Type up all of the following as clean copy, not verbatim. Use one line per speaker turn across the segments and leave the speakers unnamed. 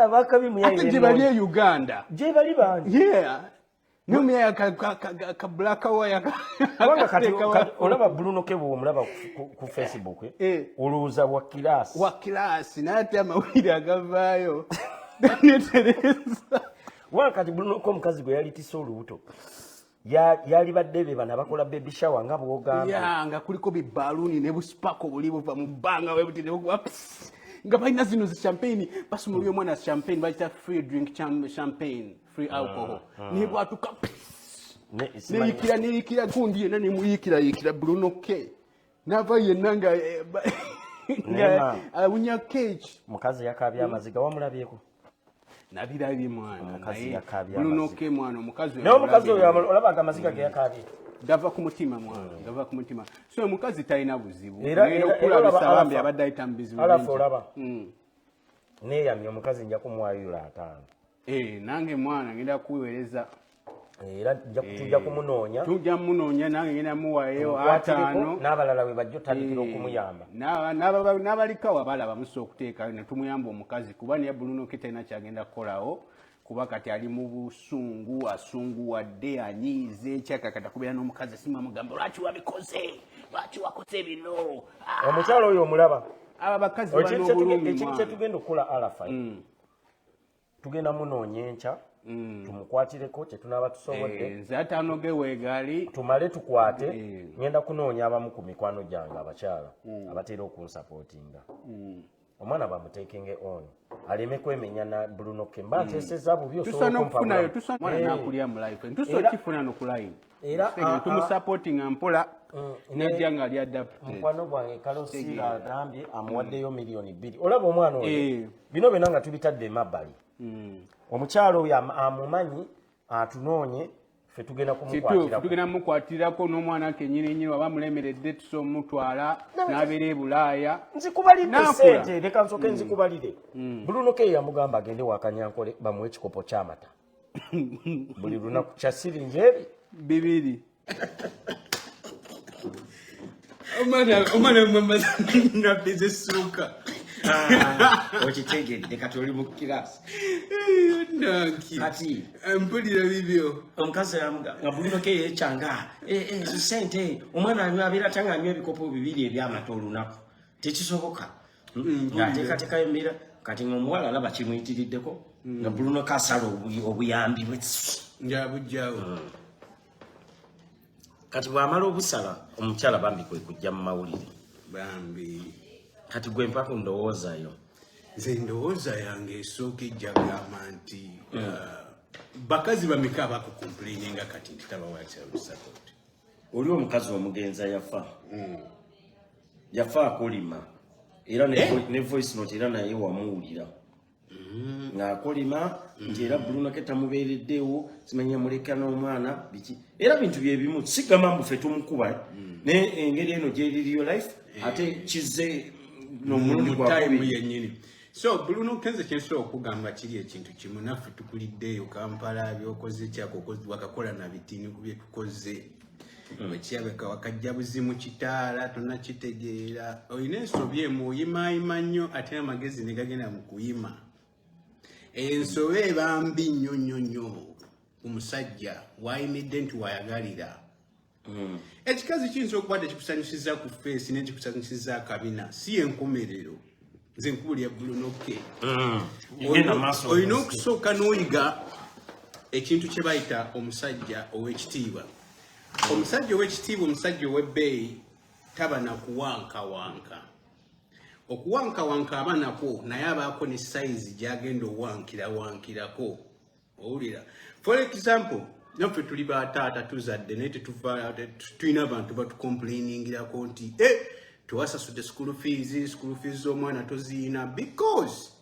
Abakabi muyaye.
Ate gye bali e Uganda.
Gye bali bangi.
Yeah. N'omuyaye ka black wire.
Kubanga kati olaba Bruno K bw'omulaba ku Facebook, olowooza wa class.
Wa class, naye ate amawulire agavaayo netereza.
Kubanga kati Bruno K omukazi gwe yalitise olubuto yalibadde be bano abakola baby shower nga bw'ogamba.
Ya, nga kuliko bibaluuni ne busipako buli buva mu bbanga we buti ne bukuba pss, nga balina zino zi champagne, basumulya omwana champagne, bagita free drink, champagne, free alcohol, nebwatuka pss, neyikira neyikira gundi yenna nemuyikirayikira. Bruno K nava yenna nga
Naye
nga awunya cake.
Mukazi yakabye amaziga, wamulabyeko?
Nabirabye mwana.
Omukazi
Naye
yakabye
Bruno
amaziga.
K mwana, omukazi oyo
Naye omukazi oyo
mulabye.
olaba nga amaziga ge yakabye
Gava ku mutima mwana, gava ku mutima. So omukazi talina buzibu.
Era
okulabisa
olaba
bambi
Alpha-
abadde ayita mu bizibu
Alpha
bingi.
olaba neeyamye omukazi, nja kumuwayula 50.
Eh, nange mwana ngenda kuweereza.
Era tujja kumunoonya.
Tujja munoonya, nange ngenda muwayo
Tumukwatireko,
50.
N'abalala bwe bajja otandikira okumuyamba.
N'abalikawo abalaba musobola okuteekayo ne tumuyamba omukazi, kuba naye Bruno K talina kyagenda kukolawo, kuba kati ali mu busungu, asunguwadde, anyiize, ekyakakata kubeera n'omukazi simamugamba, "Lwaki wabikoze? Lwaki wakoze bino?" Ah,
Omukyalo oyo omulaba?
Abo abakazi
Ekintu
bano obulumi
ekintu
mwana.
kyetugenda okukola, Alpha, tugenda munoonya enkya, tumukwatireko kyetunaaba tusobodde.
Eh, nze 50 ge weegali.
Tumale tukwate. Ngenda kunoonya abamu ku mikwano gyange abakyala abatera okunsupportinga, omwana bamuteekenge on aleme kwemenya na Bruno K. Mba nteeseza bubi, osobola
Tusobola n'okufunayo
okumpabula.
tusobola mwana nakulya mu life, tusobola okifuna no ku line. Tumusupportinga mpola najja nga ali adapted.
Mukwano gwange Kalosiira agambye amuwaddeyo miliyoni 2. Olaba omwana oyo, bino byonna nga tubitadde emabbali, omukyalo oyo amumanyi atunoonye, ffe tugenda
Kituufu.
kumukwatirako.
Tugenda mukwatirako n'omwana kenyini nyini, waba mulemeredde tusobola omutwala n'abeera e Bulaaya.
Nzikubalidde.
N'akula.
Sente, leka nsooke nzikubalire. Bruno K yamugamba agende wakanyankole bamuwe ekikopo ky'amata buli lunaku kya siringi ebi
2. Omwana nabbiza essuuka.
Okitegedde, kati oli mu class.
Nanki.
Kati
mpulira bibyo.
Omukazi nga Bruno K yekyanga ezo sente, omwana anywa abeera atya nga anywa ebikopo bibiri ebyamata olunaku? Tekisoboka. Ng'ateekateekayo embeera. Kati nga omuwala alaba kimuyitiriddeko, nga Bruno K asala obuyambi bwe.
Njabujjawo.
Kati bw'amala obusala, omukyala bambi kwe kujja mu mawulire.
Bambi.
Kati gwe mpa ku ndowoozayo.
Nze ndowooza yange esooka ejja gamba nti bakazi bameka abakucomplaininga kati nti tabawa child support?
Oli omukazi omugenzi yafa, yafa akolima era ne voice note era naye wamuwulira ng'akolima nti era Bruno K tamubeereddewo, simanya muleka n'omwana biki, era bintu byebimu. Sigamba mbu ffe tumukuba, naye engeri eno gyeririyo life ate kizze n'omulundi
mu time
gwakubiri.
Yennyini. So Bruno K, nze kyensobola okugamba kiri ekintu kimu: naffe tukuliddeeyo Kampala, byokoze kyako wakakola na bitini ku byetukoze ekyabeka wakajja buzimu kitaala tonakitegeera. Olina ensobi emu, oyimaayima nnyo ate amagezi ne gagenda mu kuyima. Ensobi eba mbi nnyo nnyo nnyo ku musajja wayimidde nti wayagalira. Ekikazi kiyinza okuba tekikusanyusiza ku face, nekikusanyusiza akabina, si yenkomerero. Nze nkubulya, Bruno K,
Genda maaso.
olina okusooka n'oyiga ekintu kye bayita omusajja ow'ekitiibwa. Omusajja ow'ekitiibwa, omusajja ow'ebbeeyi taba na kuwankawanka. Okuwankawanka aba nakwo, naye abaako ne size gy'agenda owankirawankirako. Owulira, for example, naffe tuli bataata, tuzadde, naye tetuva tulina abantu batucomplainingirako nti e tewasasudde school fees, school fees z'omwana toziina, because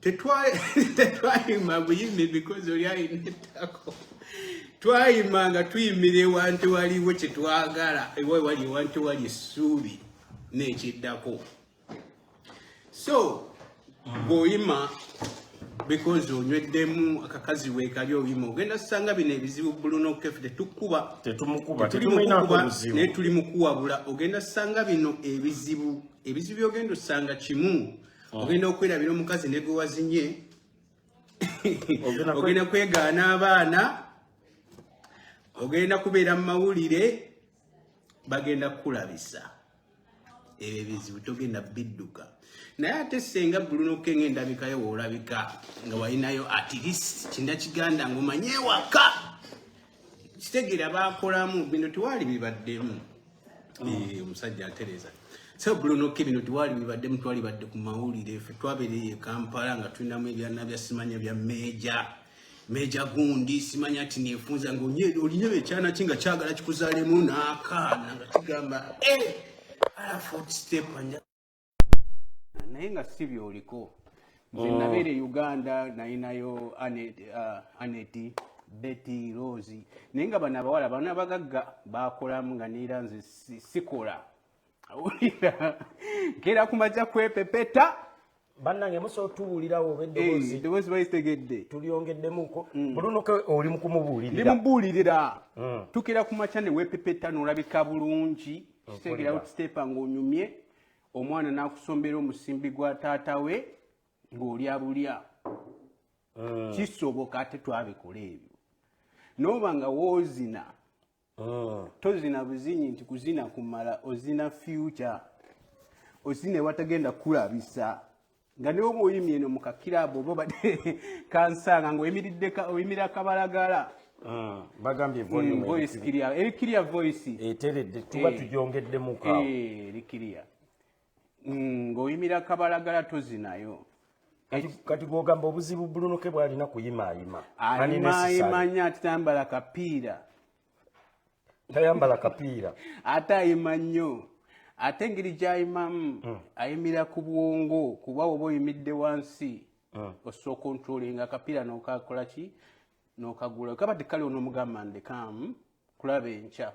tetwayima buyimi because oli alina ettako. Twayima nga tuyimira ewantu waliwo kyetwagala, ewa wali ewantu wali essuubi n'ekiddako. So bw'oyima because onyweddemu akakazi weekali, oyima ogenda kusanga bino ebizibu. Bruno K, ffe tetukuba.
Tetumukuba.
Tetuli
Tetumulinako
mukukuba,
buzibu.
Naye tuli mu kuwabula. Ogenda sanga bino ebizibu. Ebizibu byogenda osanga kimu, Ogenda okwerabira omukazi ne gwe wazinye, ogenda kwegaana abaana, ogenda kubeera mu mawulire, bagenda kukulabisa. Ebyo ebizibu togenda bidduka. Naye ate senga Bruno K ng'endabikayo woolabika nga walinayo at least kinda kiganda ng'omanye ewaka kitegeera bakolamu bino tewali bibaddemu. Omusajja atereza. So Bruno K, bino tewali bibaddemu, twali badde ku mawulire. Ffe twabeereye e Kampala nga tulinamu ebyana bya simanya bya meja meja gundi simanya ati nefunza nga olinyeba ekyana ki nga kyagala kikuzaalemu n'akaana nga kigamba, "Eh, ala footstep anja," naye nga si byoliko. Nze nabeera e Uganda, nayinayo Aneti, Betty, Rose, naye nga bano abawala bano abagagga bakolamu nga neera nze sikola. Awulira nkeera kumaja kwepepeta.
Bannange, musobola otubuulirawo oba eddoboozi
eddoboozi balitegedde?
Tulyongeddemuko. Bruno K oli mu
Ndi
kumubuulirira.
Mubuulirira. Tukera ku makya ne weepepeta n'olabika bulungi, kitegeera, outstep ng'onyumye, omwana n'akusombera omusimbi gwa taata we ng'olya bulya. Kisoboka, ate twabikola ebyo. N'oba nga woozina, tozina buzinyi nti kuzina kumala, ozina future, ozina ewatagenda kulabisa nga niwe oba oyimye eno mu kakirabu oba obadde kansanga ng'oyimiridde oyimira kabalagala.
Bagambye volume
Voice clear, eri clear voice.
Eteredde, tuba tugyongeddemuko awo.
Eh, eri clear. Ng'oyimira kabalagala, tozinayo.
Kati gwogamba obuzibu Bruno K bwalina kuyimaayima.
Ayimaayima nnyo, ate tayambala kapiira.
Tayambala kapiira.
Ate ayima nnyo, ate engeri gy'ayimamu ayimira ku bwongo, kuba oba oyimidde wansi osobola okontrolinga akapiira n'okakola ki n'okagula kaba tekali, onoomugamba ndekaamu kulaba enkya.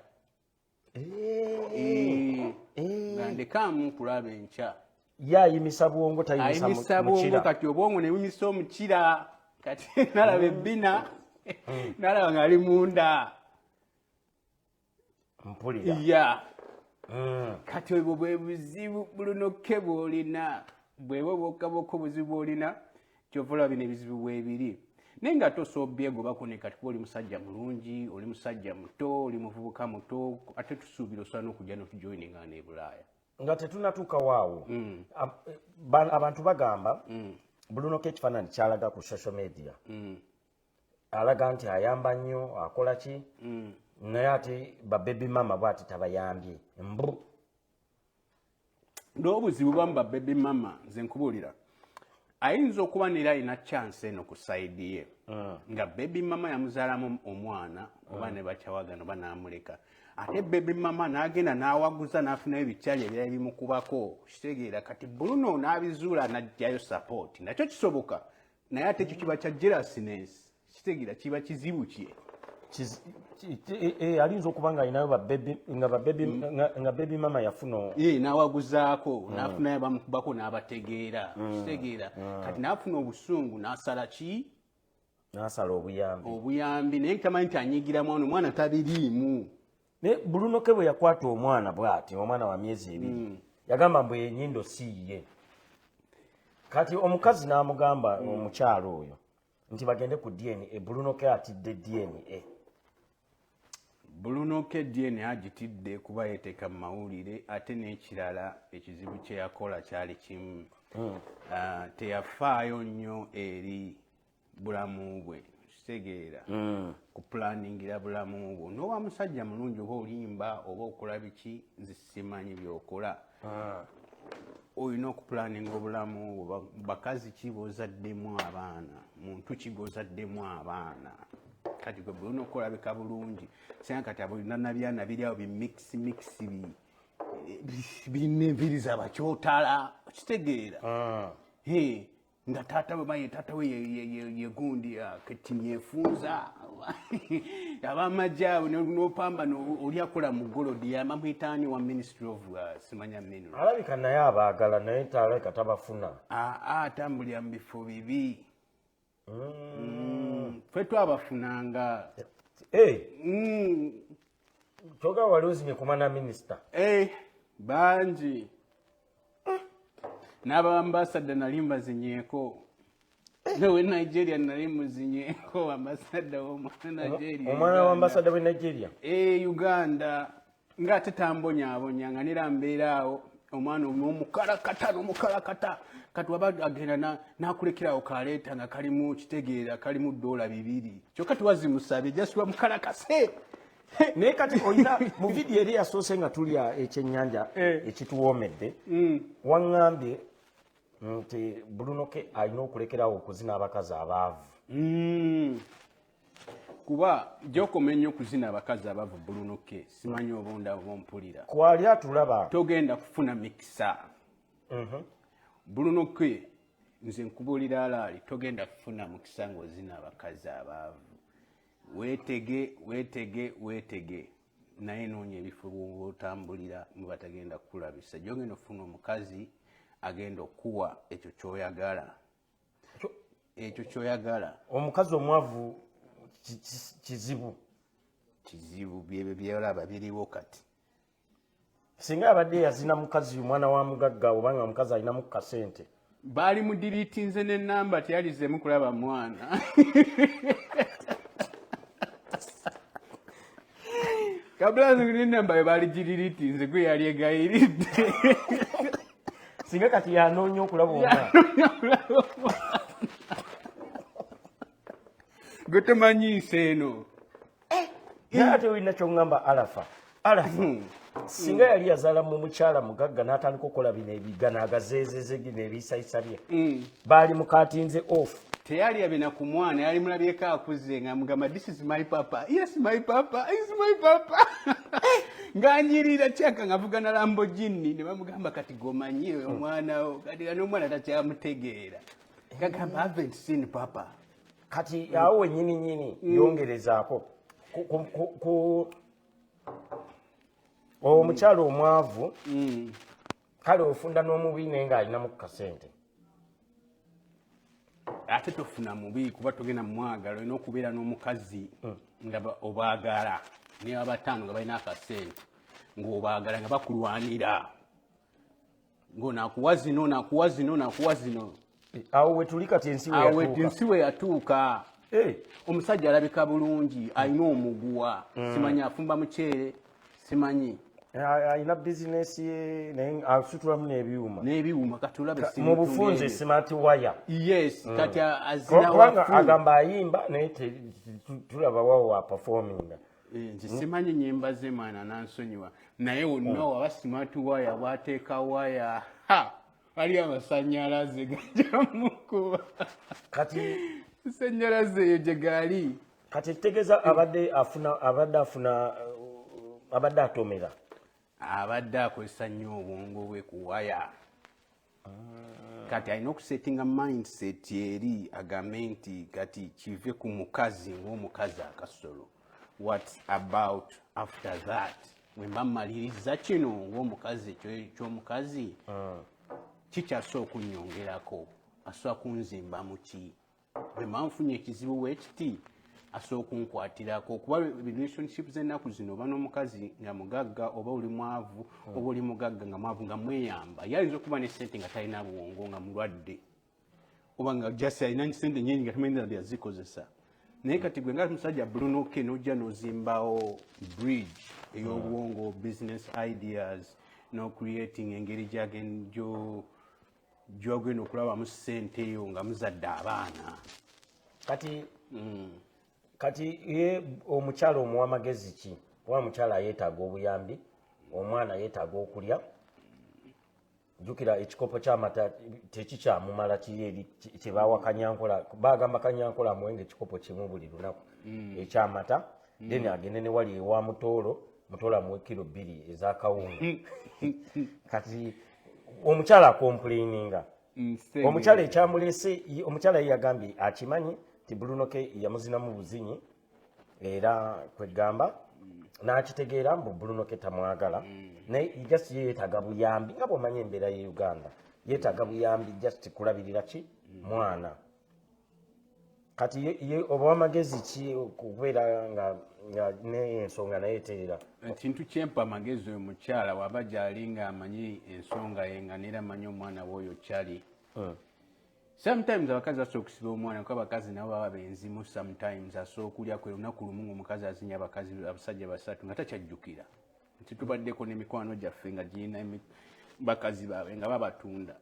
Eh,
nga ndekaamu kulaba enkya.
Ye ayimisa bwongo, tayimisa
ayimisa bwongo.
Mukira.
Kati obwongo ne buyimisa omukira, kati nalaba ebbina, nalaba ng'ali munda.
Mpulira.
Ya. Kati obwo bwe buzibu Bruno K bw'olina, bwebwo bwokka bwokka obuzibu bw'olina. Kyova olaba bino ebizibu bwebiri, naye nga tosobola byegobako. Ne kati kuba oli musajja mulungi, oli musajja muto, oli muvubuka muto, ate tusuubira osobola n'okujja n'otujoininga ne Bulaaya.
Nga tetunatuuka waawo, abantu bagamba Bruno K ekifaananyi kyalaga ku social media alaga nti ayamba nnyo, akola ki, naye ate babebi mama bwati tabayambye mbu.
N'obuzibu bamu babebi mama, nze nkubuulira, ayinza okuba neera alina chance eno ku side ye nga baby mama yamuzaalamu omwana oba ne bakyawagana oba n'amuleka, ate baby mama n'agenda n'awaguza n'afunayo ebikyali ebirala ebimukubako, kitegeera. Kati Bruno n'abizuula n'aggyayo support, nakyo kisoboka, naye ate ekyo kiba kya jealousness, kitegeera, kiba kizibu kye.
Ayinza okuba nga alinayo babebi nga babebi nga baby mama yafuna.
Ye n'awaguzaako n'afunayo bamukubako n'abategeera, kitegeera. Kati n'afuna obusungu n'asala ki?
N'asala obuyambi.
Obuyambi, naye tamanyi nti anyigira mwana, omwana tabiriimu.
Naye Bruno K bwe yakwata omwana bw'ati, omwana wa myezi 2, yagamba mbu enyindo si ye. Kati omukazi n'amugamba, omukyalo oyo, nti bagende ku DNA. Bruno K atidde DNA.
Bruno K DNA agitidde kuba yeteeka mu mawulire. Ate n'ekirala ekizibu kye yakola kyali kimu. Ah, teyafaayo nnyo eri bulamu bwe, kitegeera, kupulaningira bulamu bwo. N'owa musajja mulungi, oba olimba oba okola biki, nze simanyi byokola, olina okupulaninga obulamu bwo. Bakazi ki bozaddemu abaana, muntu ki gozaddemu abaana? Kati gwe bulina okukolabika bulungi senga kati abulina nabyana biri awo bimix mix birina enviiri zabakyotala, okitegeera. He, nga taata we baye taata we ye gundi ketini efunza abamajje abo nopamba oli akola mu gold yamamwitaani wa Ministry of simanya mineral.
Alabika naye abaagala, naye talabika tabafuna.
Aa, atambulira mu bifo bibi. Ffe twabafunanga.
Eh, kyogamba wali ozimye kumana minisita?
Eh, bangi. N'abambasada nali mbazinyeeko, newe Nigeria nali muzinyeeko, ambasada w'omwana Nigeria.
Omwana wa ambasada we Nigeria?
E Uganda, ng'ate tambonyaabonya, nga nera mbeera awo, omwana n'omukalakata n'omukalakata. Kati waba agenda n'akulekerawo kaleeta nga kalimu, kitegeera, kalimu $2, kyokka tewazimusabye, just wamukalakase.
Naye kati olina mu vidiyo eri yasoose nga tulya ekyennyanja ekituwoomedde, waŋŋambye nti Bruno K alina okulekerawo okuzina abakazi abaavu.
Kuba gyokoma ennyo okuzina abakazi abavu, Bruno K, simanyi obunda oba ompulira.
Kwali atulaba.
Togenda kufuna mikisa. Bruno K, nze nkubuulira alaali, togenda kufuna mukisa ng'ozina abakazi abaavu. Weetege, weetege, weetege, naye noonya ebifo bwotambulira mwe batagenda kukulabisa. Gyogenda okufuna omukazi agenda okuwa ekyo kyoyagala, ekyo kyoyagala.
Omukazi omwavu kizibu.
Kizibu, byebyo byolaba biriwo kati.
Singa abadde yazina mukazi omwana wa mugagga, obanga omukazi alinamu kasente.
Baali mudiriitinze n'enamba, teyalizemu kulaba mwana. Kabula n'enamba yo baali giririitinze, gwe yali egayiridde.
Singa kati yanoonya okulaba omwana.
Gwe tomanyi nsi eno.
Naye ate olina kyoŋŋamba, Alafa, Alafa singa yali yazaala mu mukyala mugagga n'atandika okukola bino ebigano agazeezeze gino ebisayisa bye, baali mukatinze off.
Teyali yabina ku mwana, yali mulabyeko akuze nga mugamba, "This is my papa, yes, my papa is my papa," ng'anyirira kyaka nga avuga na Lamborghini. Ne bamugamba, "Kati gomanyi omwana wo?" Kati nga n'omwana takyamutegeera, gagamba, "Haven't seen papa."
Kati awo wennyini nyini yongerezaako omukyala omwavu. Kale ofunda n'omubi naye ng'alinamu ku kasente.
Ate tofuna mubi, kuba togenda mumwagala. Olina okubeera n'omukazi nga obaagala, naye abataano nga balina akasente, ng'obaagala, nga bakulwanira, ng'onaakuwa zino, naakuwa zino, naakuwa zino.
Awo wetuli kati, ensi we
Awo
yatuuka.
ensi we yatuuka. Omusajja alabika bulungi, alina omuguwa, simanyi afumba muceere, simanyi.
Alina bizinesi ye, naye asitulamu n'ebyuma.
N'ebiwuma, kati olabe.
Mu bufunze smart wire.
Yes, kati azina
Kubanga
wafu.
agamba ayimba, naye tulaba wawo wa performinga.
Nze simanyi nyimba ze, mwana nansonyiwa, naye wonna waba smart wire, bwateeka waya, ha, wali amasanyalaze gajamukuba.
Kati
Masanyalaze eyo gye gaali.
Kati ekitegeeza abadde afuna abadde atomera.
Abadde akozesa nnyo obwongo bwe ku waya. Kati alina okusetinga mindset eri agambe nti kati kive ku mukazi ng'omukazi akasolo. What about after that? Bwe mba mmaliriza kino ng'omukazi, ekyomukazi kikyasobola okunyongerako, asobola kunzimba muki? Bwe mba nfunye ekizibu bwekiti, asobola okunkwatirako? Kuba relationship z'ennaku zino, oba n'omukazi nga mugagga oba oli mwavu, oba oli mugagga nga mwavu, nga mweyamba. Ye ayinza okuba ne sente nga talina bwongo, nga mulwadde, oba nga just alina sente nyingi nga tamanyi byazikozesa. Naye kati gwe nga musajja Bruno K, nojja n'ozimbawo bridge ey'obwongo, business ideas, no creating engeri gyogenda okulabamu sente eyo nga muzadde abaana.
Kati kati ye omukyala omuwa magezi ki? Kuba omukyala yeetaaga obuyambi, omwana yeetaaga okulya. Jjukira ekikopo ky'amata tekikyamumala, kiri eri kyebawa Kanyankola. Bagamba Kanyankola amuwenga ekikopo kimu buli lunaku ekyamata, then agende ne wali ewa Mutoolo, Mutoolo amuwe kilo 2 ez'akawunga. Kati omukyala acomplaininga. Omukyala ekyamulese, omukyala ye yagambye akimanyi nti Bruno K yamuzinamu buzinyi, era kwegamba n'akitegeera mbu Bruno K tamwagala, naye just ye yeetaaga buyambi, nga bw'omanyi embeera ye Uganda, yeetaaga buyambi just kulabirira ki mwana. Kati ye oba amagezi ki okubeera nga n'ensonga naye eterera?
Ekintu kyempa amagezi, oyo mukyala waba gyali nga amanyi ensonga ye, nga neera amanyi omwana we oyo kyali. Sometimes abakazi basobola okusiba omwana, kuba abakazi nabo baba benzimu. Sometimes asobola okulya kwe lunaku lumu ngaomukazi azinya abakazi, abasajja basatu, nga takyajjukira nti tubaddeko n'emikwano gyaffe nga girina bakazi baabwe nga babatunda.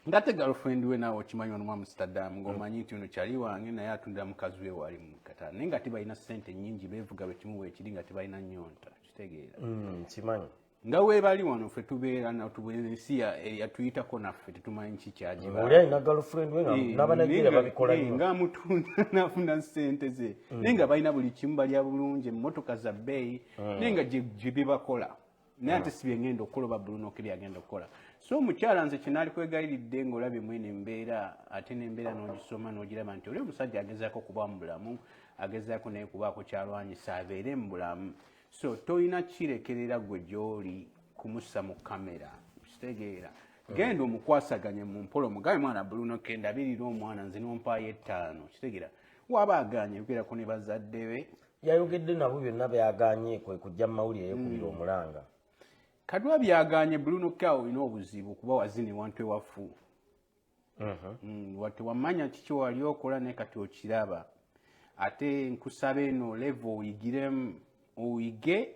Ngate girlfriend we naawe okimanyi wano mu Amsterdam, ng'omanyi nti ono kyali wange, naye atundira mukazi we wali mu Qatar, naye nga tebalina ssente nnyingi, beevuga bwe kimu bwekiri, nga tebalina nnyonta, kitegeera?
Kimanyi.
Nga weebali wano ffe tubeera ensi yatuyitako, naffe tetumanyi kikyagiba.
Oli alina girlfriend we nga n'Abanigeria babikola nnyo.
Ng'amutunda n'afuna ssente ze, naye nga balina buli kimu, balya bulungi, emmotoka za bbeeyi, naye nga gye bibakola, naye ate si byengenda okukola oba Bruno K byagenda okukola. So omukyala, nze kyenaali kwegayiridde, ng'olabye mwene embeera, ate n'embeera n'ogisoma n'ogiraba nti oli omusajja agezaako kuba mu bulamu, agezaako naye kubaako kyalwanyisa abeere mu bulamu, so tolina kirekerera gwe gy'oli kumussa mu kamera, kitegeera? Genda omukwasaganye mu mpola, omugabe, mwana Bruno K, ndabirira omwana, nze nompaayo 5, kitegeera? Waba aganye, yogerako ne bazadde be.
Yayogedde nabo, byonna byaganye, kwe kujja mu mawulire yekubira omulanga.
Kadwa byaganye, Bruno K awo olina obuzibu, kuba wazina ewantu ewafu. Tewamanya kiki wali okola, naye kati okiraba. Ate nkusaba eno level oyigiremu, oyige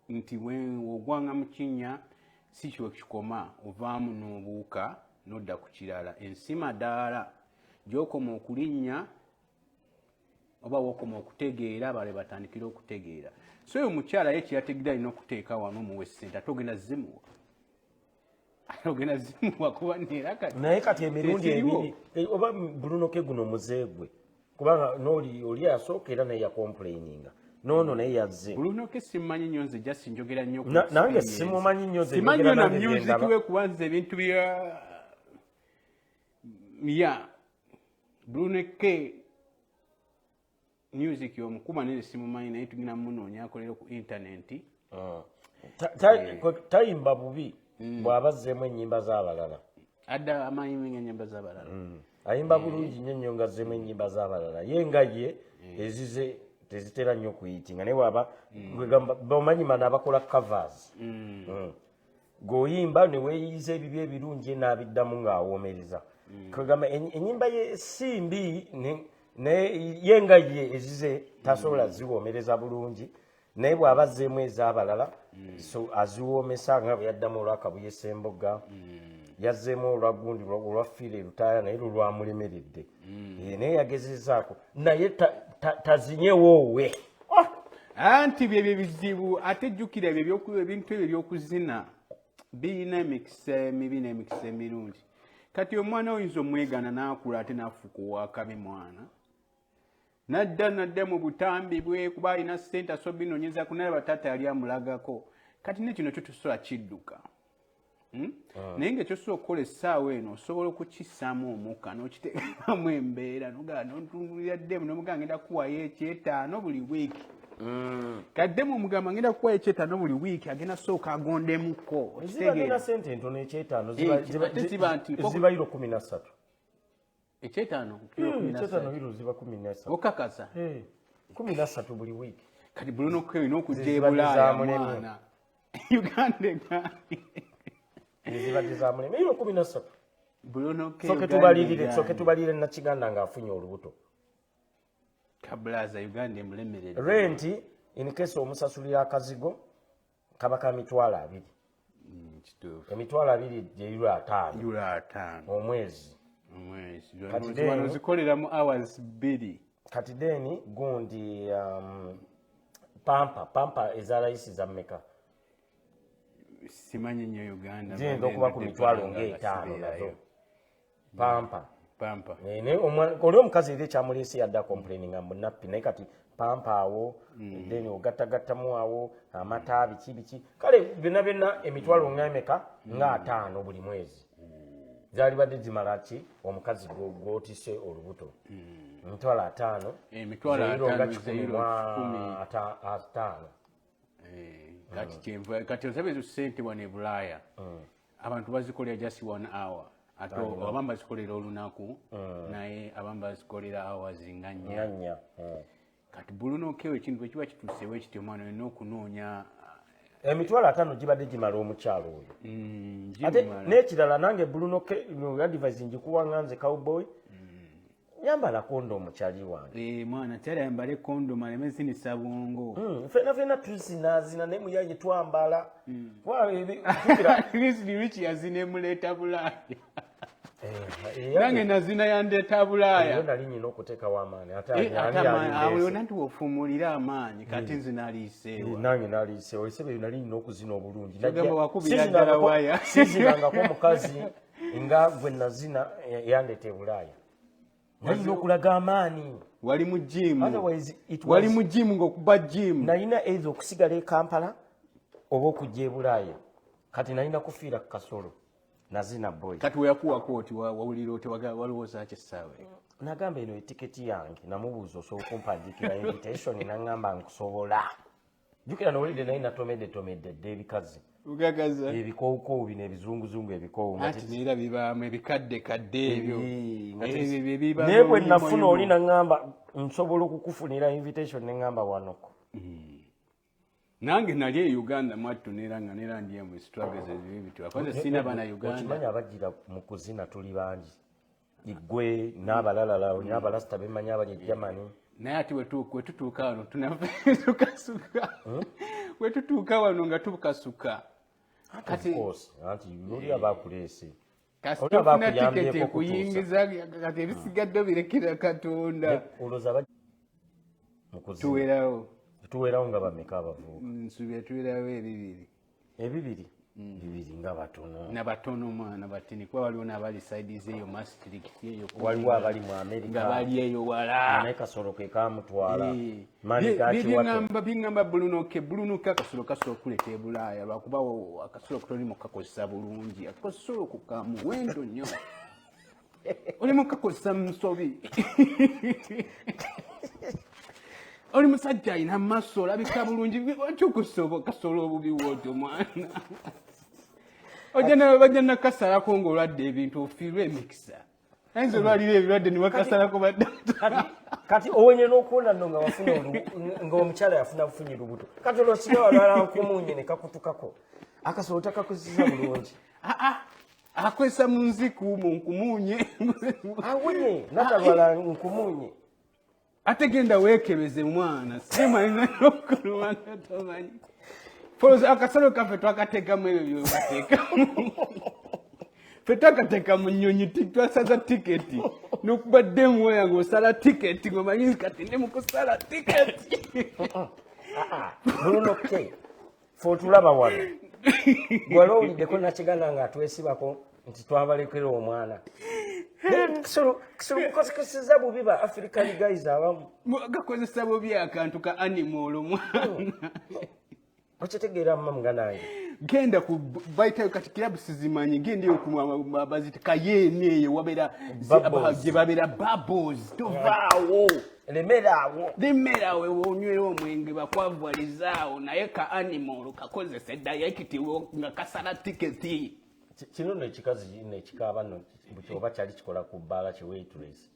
nti ogwanga mu kinnya si kiwe kikoma, ovaamu n'obuuka n'odda ku kirala. Ensi madaala, gy'okoma okulinnya oba wokoma okutegeera, abalala batandikire okutegeera. So oyo omukyala ye kyeyategedde, alina okuteeka wano omuwa essente, ate ogenda zimuwa, ate ogenda zimuwa, kuba neera kati
Naye kati emirundi
Ekiriwo.
ebiri, oba Bruno K guno muze gwe, kubanga n'oli oli asooka era naye yacomplaininga, noono naye yazze.
Bruno K simumanyi nnyo nze, just njogera nnyo ku
Nange
experience.
simumanyi nnyo nze,
Simanyi
njogera
nnyo na
nange
music
byendaba.
we, kuba nze ebintu bya ya Bruno K music omukuba naye simumanyi, naye tugenda munoonya akolera ku intaneti.
Tayimba bubi bw'aba azzeemu ennyimba z'abalala.
Adda amanyi enyimba z'abalala.
Ayimba bulungi nnyo nnyo nga azzeemu ennyimba z'abalala. Ye nga ye ezize tezitera nnyo kuyitinga, naye bwaba gwegamba bamanyi mana abakola covers. Gweoyimba ne weeyiyiza ebibi ebirungi, ye n'abiddamu ng'awoomereza. Kwegamba ennyimba ye si mbi, naye ye nga ye ezize tasobola ziwoomereza bulungi, naye bw'aba azzeemu ez'abalala, so aziwoomesa, nga bwe yaddamu olwakabuye Semboga, yazzeemu olwa gundi, olwa Fiire Lutaaya, naye lwo lwamulemeredde. Naye yagezezaako, naye tazinyewo Ah!
Anti byebyo ebizibu. Ate jjukira ebyo ebintu ebyo ebyokuzina birina emikisa emibi n'emikisa emirungi. Kati omwana oyinza omwegana n'akula ate n'afuuka owakabi, mwana nadda nadda mu butambi bwe, kuba alina ssente asobola binoonyeza kunalaba taata yali amulagako. Kati ne kino kyo tosobola kidduka. Naye ngaekyosobola okukola essaawa eno, osobola okukissaamu omukka n'okiteekamu embeera, nogaa notunulira ddemu nomugaa ngenda kuwayo ekyetaano buli wiiki. Kaddemu omugamba ngenda kuwayo ekyetaano buli wiiki, agenda sooka agondemuko.
Ziba nina sente ntono, ekyetaano.
Ate ziba nti
Ziba euro 13.
Ekyetaano?
Ekyetaano euro ziba 13.
Okakasa?
13 buli wiiki.
Kati Bruno K olina okujja
Ziba
ebulaaya
tezamuleme.
mwana Uganda egaanye.
Ziba tezamuleme, euro 13.
Bruno K
Soke
Uganda
tubalirire,
egaanye.
soke tubalirire Nakiganda ng'afunye olubuto.
Kabulaza Uganda emulemeredde.
Rent, in case omusasulira akazigo, kaba ka 20,000.
Kituufu.
20,000 gye euro 50.
Euro 50.
Omwezi.
Omwezi.
Kati
Wano zikolera mu hours 2.
Kati then gundi, pamper eza layisi za mmeka?
Simanyi nnyo Uganda.
Ziyinza okuba ku mitwalo ng'etaano nazo pamper.
Pamper.
Naye oli omukazi era ekyamuleese yadde acomplaininga mbu nappi, naye kati pamper awo, then ogattagattamu awo amata, biki biki, kale byonna byonna emitwalo nga emeka, nga 50 buli mwezi, zaalibadde zimala ki omukazi gw'otisse olubuto? 50,000.
Emitwalo
Ze euro nga
50,
kikumi
ze euro
mu
kikumi.
50.
Kati kyenva kati osabe ezo ssente wano e Bulaaya abantu bazikolera just one hour. Ate abamu bazikolera olunaku, naye abamu bazikolera hours nga 4.
Nga 4.
Kati Bruno K, ekintu bwe kiba kituusewo ekityo, omwana olina okunoonya.
50,000 gibadde gimala omukyalo oyo. Ate
Gimala.
N'ekirala, nange Bruno K, no, advice njikuwa nga nze cowboy, yambala kondomu, kyali wange.
Eh, mwana kyali ayambale kondomu aleme zinisa bwongo.
Fena fena tuzinazina, naye muyaye twambala. Kuba jjukira-
Rich yazina emuleeta Bulaaya.
Eh, eh,
Nange nazina yandeeta
eyo
Bulaaya.
Nali nyina okuteekawo amaanyi ate
Eh,
ani
ate awo
alindeese?
yonna nti wofuumulira amaanyi, kati nze naliiseewa.
Nange naliiseewo esebe nali nina okuzina obulungi.
Kyogamba wakubira ddala waya.
Sizinangako omukazi nga gwe nazina, yandeeta e Bulaaya. Nalina okulaga amaanyi.
Wali mu jimu.
Otherwise, it
Wali mu jimu ng'okuba jimu.
Nalina either okusigala e Kampala oba okujja e Bulaaya. Kati nalina kufiira ku kasolo. Nazina, boy.
Kati weyakuwako oti wawulira oti walowooza ki essaawa eyo?
Nagamba, eno etiketi yange. Namubuuza, osobola okumpandiikira invitation? Naŋŋamba, nkusobola. Jjukira nowulidde, naye natomedde tomedde dde ebikazi.
Ugagaza.
Ebikowukoowu bino, ebizunguzungu, ebikoowu nga
Anti neera bibaamu ebikadde kadde ebyo.
Nga
Ebyo bye bibaamu.
Naye bwe nafuna oli naŋŋamba, nsobola okukufunira invitation? Neŋŋamba, wanoko.
Nange nali e Uganda mwattu, neera nga neera ndi mu struggles ezibi bityo, akoze sina bana Uganda.
Okimanyi abajjira mu kuzina tuli bangi, igwe n'abalalala, olina abalasita bemanyi abali e Germany.
Naye ate wetutuuka wano tukasuka, wetutuuka wano nga tukasuka.
Kati anti oli aba akuleese.
Kasita
Oli aba
ofuna tiketi
akuyambyeko okutuusa.
ekuyingiza, kati ebisigadde obirekera Katonda.
Olowooza abajja mu kuzina
Tuwerawo.
Tuwerawo nga bameka abavubuka?
Nsuubira tuwerawo 200.
200? 200 nga batono.
Nabatono mwana, batini, kuba waliwo n'abali side eyo Maastricht eyo.
Waliwo abali mu Amerika.
Nga bali eyo wala.
Naye kasolo ke kamutwala.
Eh.
Maani gakiwato.
Biŋŋamba Bruno K, Bruno K, akasolo kasobola okuleeta e Bulaaya, lwakuba akasolo toli mukakozesa bulungi. Akasolo ka muwendo nnyo, oli mukakozesa mu nsobi. Oli musajja alina maaso, olabika bulungi, lwaki okusoba kasolo obubi wootyo, mwana? Ojja bajja nakasalako ng'olwadde ebintu, ofiirwe emikisa. Ayinza olwalira ebirwadde niwakasalako badda.
Kati owenye n'okuwona nno nga wafuna nga omukyala yafuna bufunyi lubuto. Kati olwo singa walwala nkumunye ne kakutukako, akasolo takakozesa bulungi.
Ah, ah, akozesa mu nziku, mu nkumunye.
Awonye natalwala nkumunye.
Ate genda weekebeze mwana, simalina nokuluma nga tomanyi. Foloza akasolo kaffe twakateekamu ebyo byebateekamu, ffe twakateeka mu nnyonyi, twasaza tiketi nokubadde muwaya ng'osala tiketi ng'omanyi kati ndi mu kusala tiketi.
Bruno K, fe otulaba wano, gwali owuliddeko Nakiganda nga atwesibako nti twabalekera omwana? Kisolo kukozeseza bubi ba African guys abamu.
Gakozesa bubi akantu ka animal, omwana.
Okitegeera mma, muganda wange?
Genda ku baitayo kati kirabu sizimanyi, genda eyo baziti kayeeni eyo wabeera
Bubbles.
Gye babeera bubbles, tovaawo.
Lemeraawo.
Lemerawe, onywera omwenge bakwavwalizaawo, naye ka animal kakozesa direct nga kasala tiketi.
Kino nno ekikazi nekikaaba nno oba kyali kikola ku bbaala ki waitress,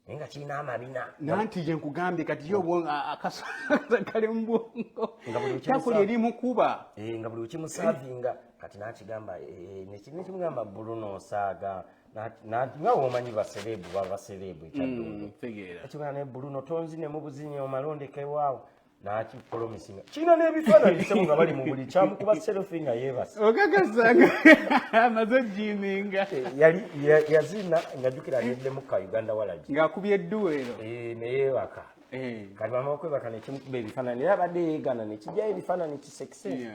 naye nga kirina amabina.
Nanti ye nkugambye kati ye obwongo akasoza kali mu bwongo.
Nga buli
Takuli erimukuba.
Eh, nga buli wekimusavinga kati nakigamba, nekimugamba, Bruno osaaga. Nga womanyi baserebu baba baserebu ekyaddondo.
Tegeera.
Ekigamba ne Bruno tonzine mu buzinyi omalondekewaawo, nakipolomisinga kirina n'ebifaananyi sebo nga bali mu buli kyamukuba selfie nga yeebase.
Okakasanga amaze ojiminga.
Yali yazina nga jjukira ageddemu ka Uganda walagi.
Ng'akubye edduwero.
Neyeebaka. Kati bamala okwebaka nekimukuba ebifaananyi, naye abadde yeegana nekijjayo ebifaananyi kisekise.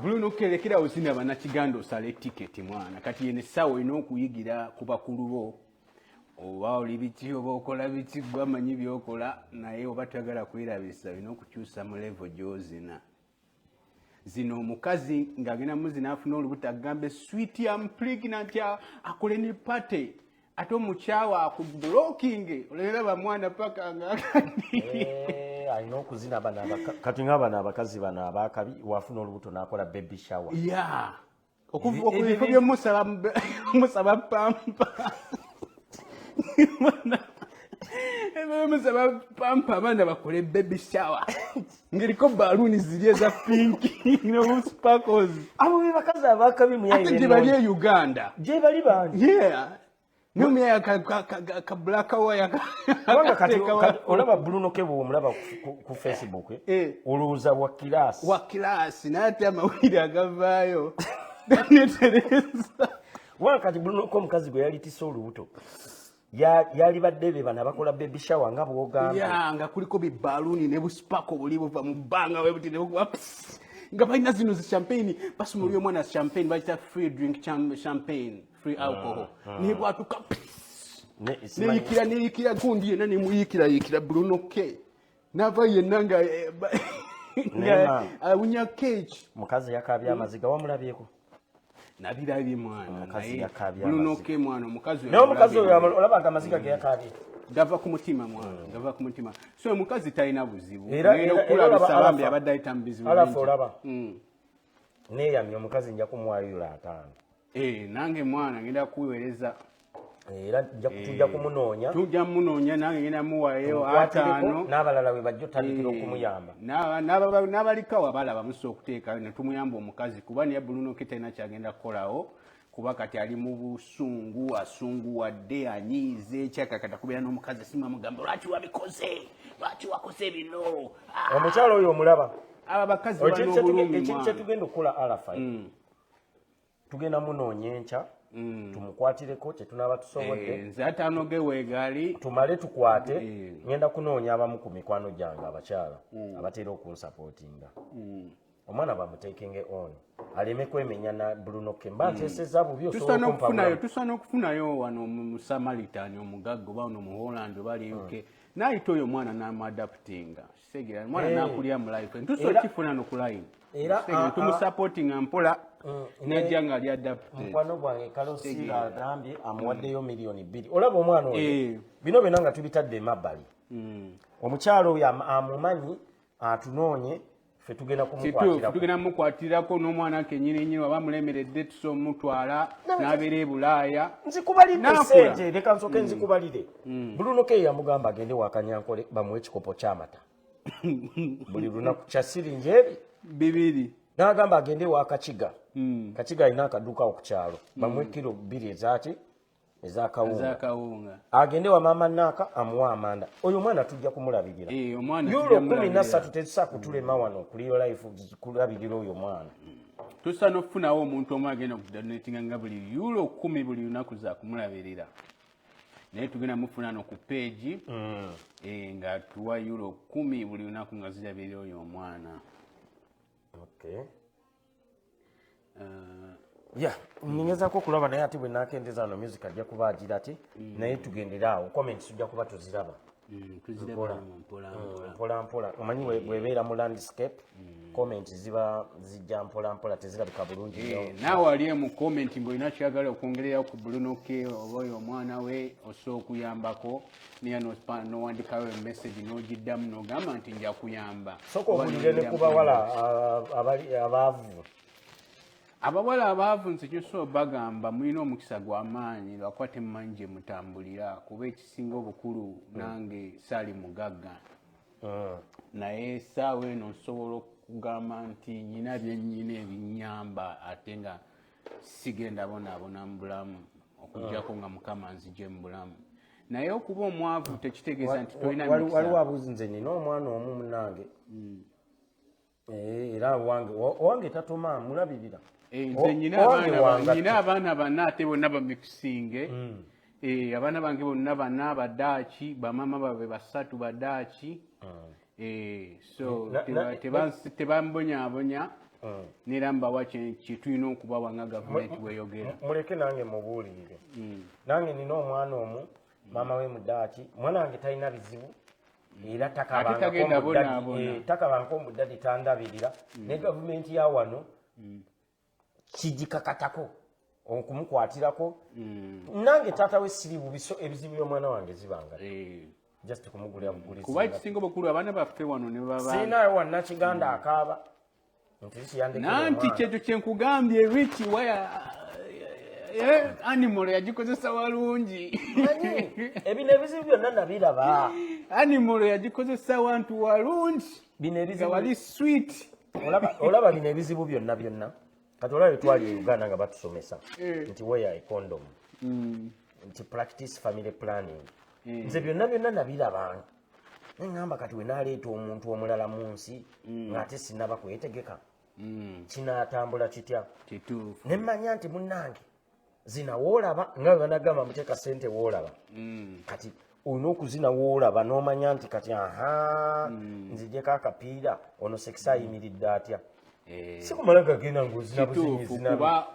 Bruno kelekerawo zina bannakiganda osala etiketi mwana. Kati yene essaawa olina okuyigira ku bakulu bo, oba oli biki oba okola biki, gwe amanyi byokola, naye oba toyagala kwerabisa, olina okukyusa mu level gy'ozina. Zino omukazi ng'agenda muzina afuna olubuto, agambe, "Sweet, am pregnant," akole ne party, ate omukyawa akublocking, olera bamwana paka nga
Eh, alina okuzina bano kati nga bano abakazi bano abakabi, wafuna olubuto n'akola baby shower.
Ya. Okuva byomusaba musaba pampa, musaba pampa, abaana bakole baby shower ng'eriko baluuni ziri eza pink n'obusparkles.
Abo be bakazi abakabi.
Ate gye bali e Uganda.
Gye bali bangi.
Yeah, n'omuyaya ka black wire.
Kubanga kati olaba Bruno K, bw'omulaba ku Facebook, olowooza wa class.
Wa class, naye ate amawulire agavaayo ganetereza.
Kubanga kati Bruno K, omukazi gwe yalitisa olubuto, yalibadde be bano abakola baby shower nga bw'ogamba.
Ya, nga kuliko bibaluuni ne busparkle buli buva mu bbanga bwe buti ne bukuba pss, nga balina zino zi champagne, basumulya omwana champagne, bakita free drink, champagne, free alcohol, nebwatuka pss, neyikira neyikira gundi yenna, nemuyikira yikira Bruno K nava yenna nga nga
Naye ma-
awunya cake.
Mukazi yakabye amaziga, wamulabyeko?
Nabirabye mwana.
Omukazi
Naye
yakabye
Bruno
amaziga.
K mwana, omukazi oyo
Naye omukazi oyo
mulabye.
olaba nga amaziga ge yakabye
Gava ku mutima mwana, gava ku mutima. So omukazi talina buzibu. Ngenda
Era olaba
okulabisa bambi
Arafa-
abadde ayita mu bizibu
Arafa
bingi.
olaba neeyamye omukazi, nja kumuwayula 50.
Eh, nange mwana ngenda kuweereza.
Era tujja kumunoonya.
Tujja munoonya, nange ngenda muwayo
Tumukwatireko,
50.
n'abalala we bajja otandikira okumuyamba.
N'abalikawo abalaba musobola okuteeka ne tumuyamba omukazi, kuba naye Bruno K talina kyagenda kukolawo, kuba kati ali mu busungu, asunguwadde, anyiize, kyakakata kubeera n'omukazi simu amugamba, "Lwaki wabikoze? Lwaki wakoze bino?" Ah,
Omukyalo oyo omulaba?
Abo abakazi
Ekintu
balina obulumi
ekintu
mwana.
kyetugenda okukola, Arafa, tugenda munoonya enkya, tumukwatireko kyetunaaba tusobodde.
Eh, nze 50 ge weegali.
Tumale tukwate. Ngenda kunoonya abamu ku mikwano gyange abakyala abatera okunsupportinga, omwana bamutekinge on, aleme kwemenya na Bruno K. Mba nteeseza bubi, osobola
Tusaana okufunayo
okumpabula.
Tusaana okufunayo wano mu Samaritan omugagga, oba wano mu Holland oba ali UK, naayita oyo omwana n'amuadoptinga, segera omwana n'akulira mu life. Tusobola okifuna no ku line. Tumusupportinga mpola, najja nga ali adopted.
Mukwano gwange Kalosiira agambye amuwaddeyo miliyoni 2. Olaba omwana oyo?
Eh.
Bino byonna nga tubitadde emabbali, omukyalo oyo amumanyi atunoonye, ffe tugenda
Kituufu.
kumukwatirako.
Tugenda mukwatirako n'omwana kenyini nyini, waba mulemeredde tusobola omutwala n'abeera e Bulaaya.
Nzikubalidde.
N'akula.
Sente, leka nsooke nzikubalire. Bruno K yamugamba agende wakanyankole bamuwe ekikopo ky'amata buli lunaku kya siringi ebi
2.
N'agamba agende wa Kakiga, Kakiga alina akaduuka awo ku kyalo, bamuwe kilo 2 ezaki, ezakawunga.
Ezakawunga.
Agende wa maama Naaka amuwa amanda. Oyo omwana tujja kumulabirira.
Eh, omwana
Euro
tujja
kumi
mulabirira.
na ssatu tezisaa kutulema wano ku Real Life kulabirira oyo mwana.
Tusaana okufunawo omuntu omu agenda okudonatinga nga buli euro 10 buli lunaku za kumulabirira, naye tugenda mufuna no ku page nga tuwa euro 10 buli lunaku nga zirabirira oyo omwana.
Okay. Ya, ngezaako okulaba, naye ate bwe nakendeza wano music ajja kuba agira ati, naye tugendere awo, comments tujja kuba tuziraba.
Tuziraba mpola mpola.
Mpola mpola. Omanyi bwebeera mu landscape, comment ziba zijja mpola mpola, tezirabika bulungi nnyo.
Eh, naawe ali mu comment ng'olina kyagala okwongererayo ku Bruno K oba oyo omwana we, osobola okuyambako naye n'owandikayo message n'ogiddamu n'ogamba nti nja kuyamba.
Sooka
Oba
obulire ne
n'ogiddamu
ku bawala abaavu.
Abawala abaavu, nze kyosobola bagamba, mulina omukisa gw'amaanyi, lwakuba temumanyi gye mutambulira, kuba ekisinga obukulu nange saali mugagga, naye essaawa eno nsobola okugamba nti nyina byennyina ebinnyamba, ate nga sigenda bonaabona mu bulamu, okuggyako nga Mukama nzije mu bulamu. Naye okuba omwavu tekitegeeza nti tolina
Waliwo
mikisa.
abuuzi, nze nina omwana omu munange. Eh, era owange tatoma, mulabirira.
Eh, nze nyina
Owange wangatte.
Nyina abaana bana, ate bonna bamixinge. Eh, abaana bange bonna bana badaaki, bamama baabwe basatu badaaki. Eh, so tebambonyaabonya, nera mbawa kyetulina okubawa nga gavumenti bweyogera.
Muleke nange mubuulirire. Nange nina omwana omu, maama we mudaaki. Mwana wange talina bizibu era
Ate tagenda bonaabona.
Takabangako mbu daddy tandabirira, ne gavumenti ya wano kigikakatako okumukwatirako. Nange taata we siri bubi, so ebizibu by'omwana wange zibanga just kumugulira bugulizi.
Kuba ekisinga obukulu, abaana baffe wano ne baba
Siinayo wannakiganda akaaba Nti Rich yandekera
Nanti
omwana.
Kyekyo kyenkugambye, Rich waya animal yagikozesa walungi.
Manyi, ebino ebizibu byonna nabiraba.
Animal yagikozesa wantu walungi.
Bino
Nga
ebizibu
wali sweet.
Olaba bino ebizibu byonna byonna, kati olaba twali e Uganda nga batusomesa nti wear a condom, nti practice family planning. Nze byonna byonna nabiraba, neŋŋamba kati we naaleeta omuntu omulala mu nsi ng'ate sinaba kwetegeka, kinaatambula kitya?
Kituufu.
Ne mmanya nti munnange zina woolaba, nga bwe banagamba muteeka sente woolaba. Kati olina okuzina woolaba n'omanya nti kati aha, nzigyeko akapiira, ono sekisa ayimiridde atya? Sikumala gagenda ng'ozina buzinyi.
Kituufu.
Zina.
Kuba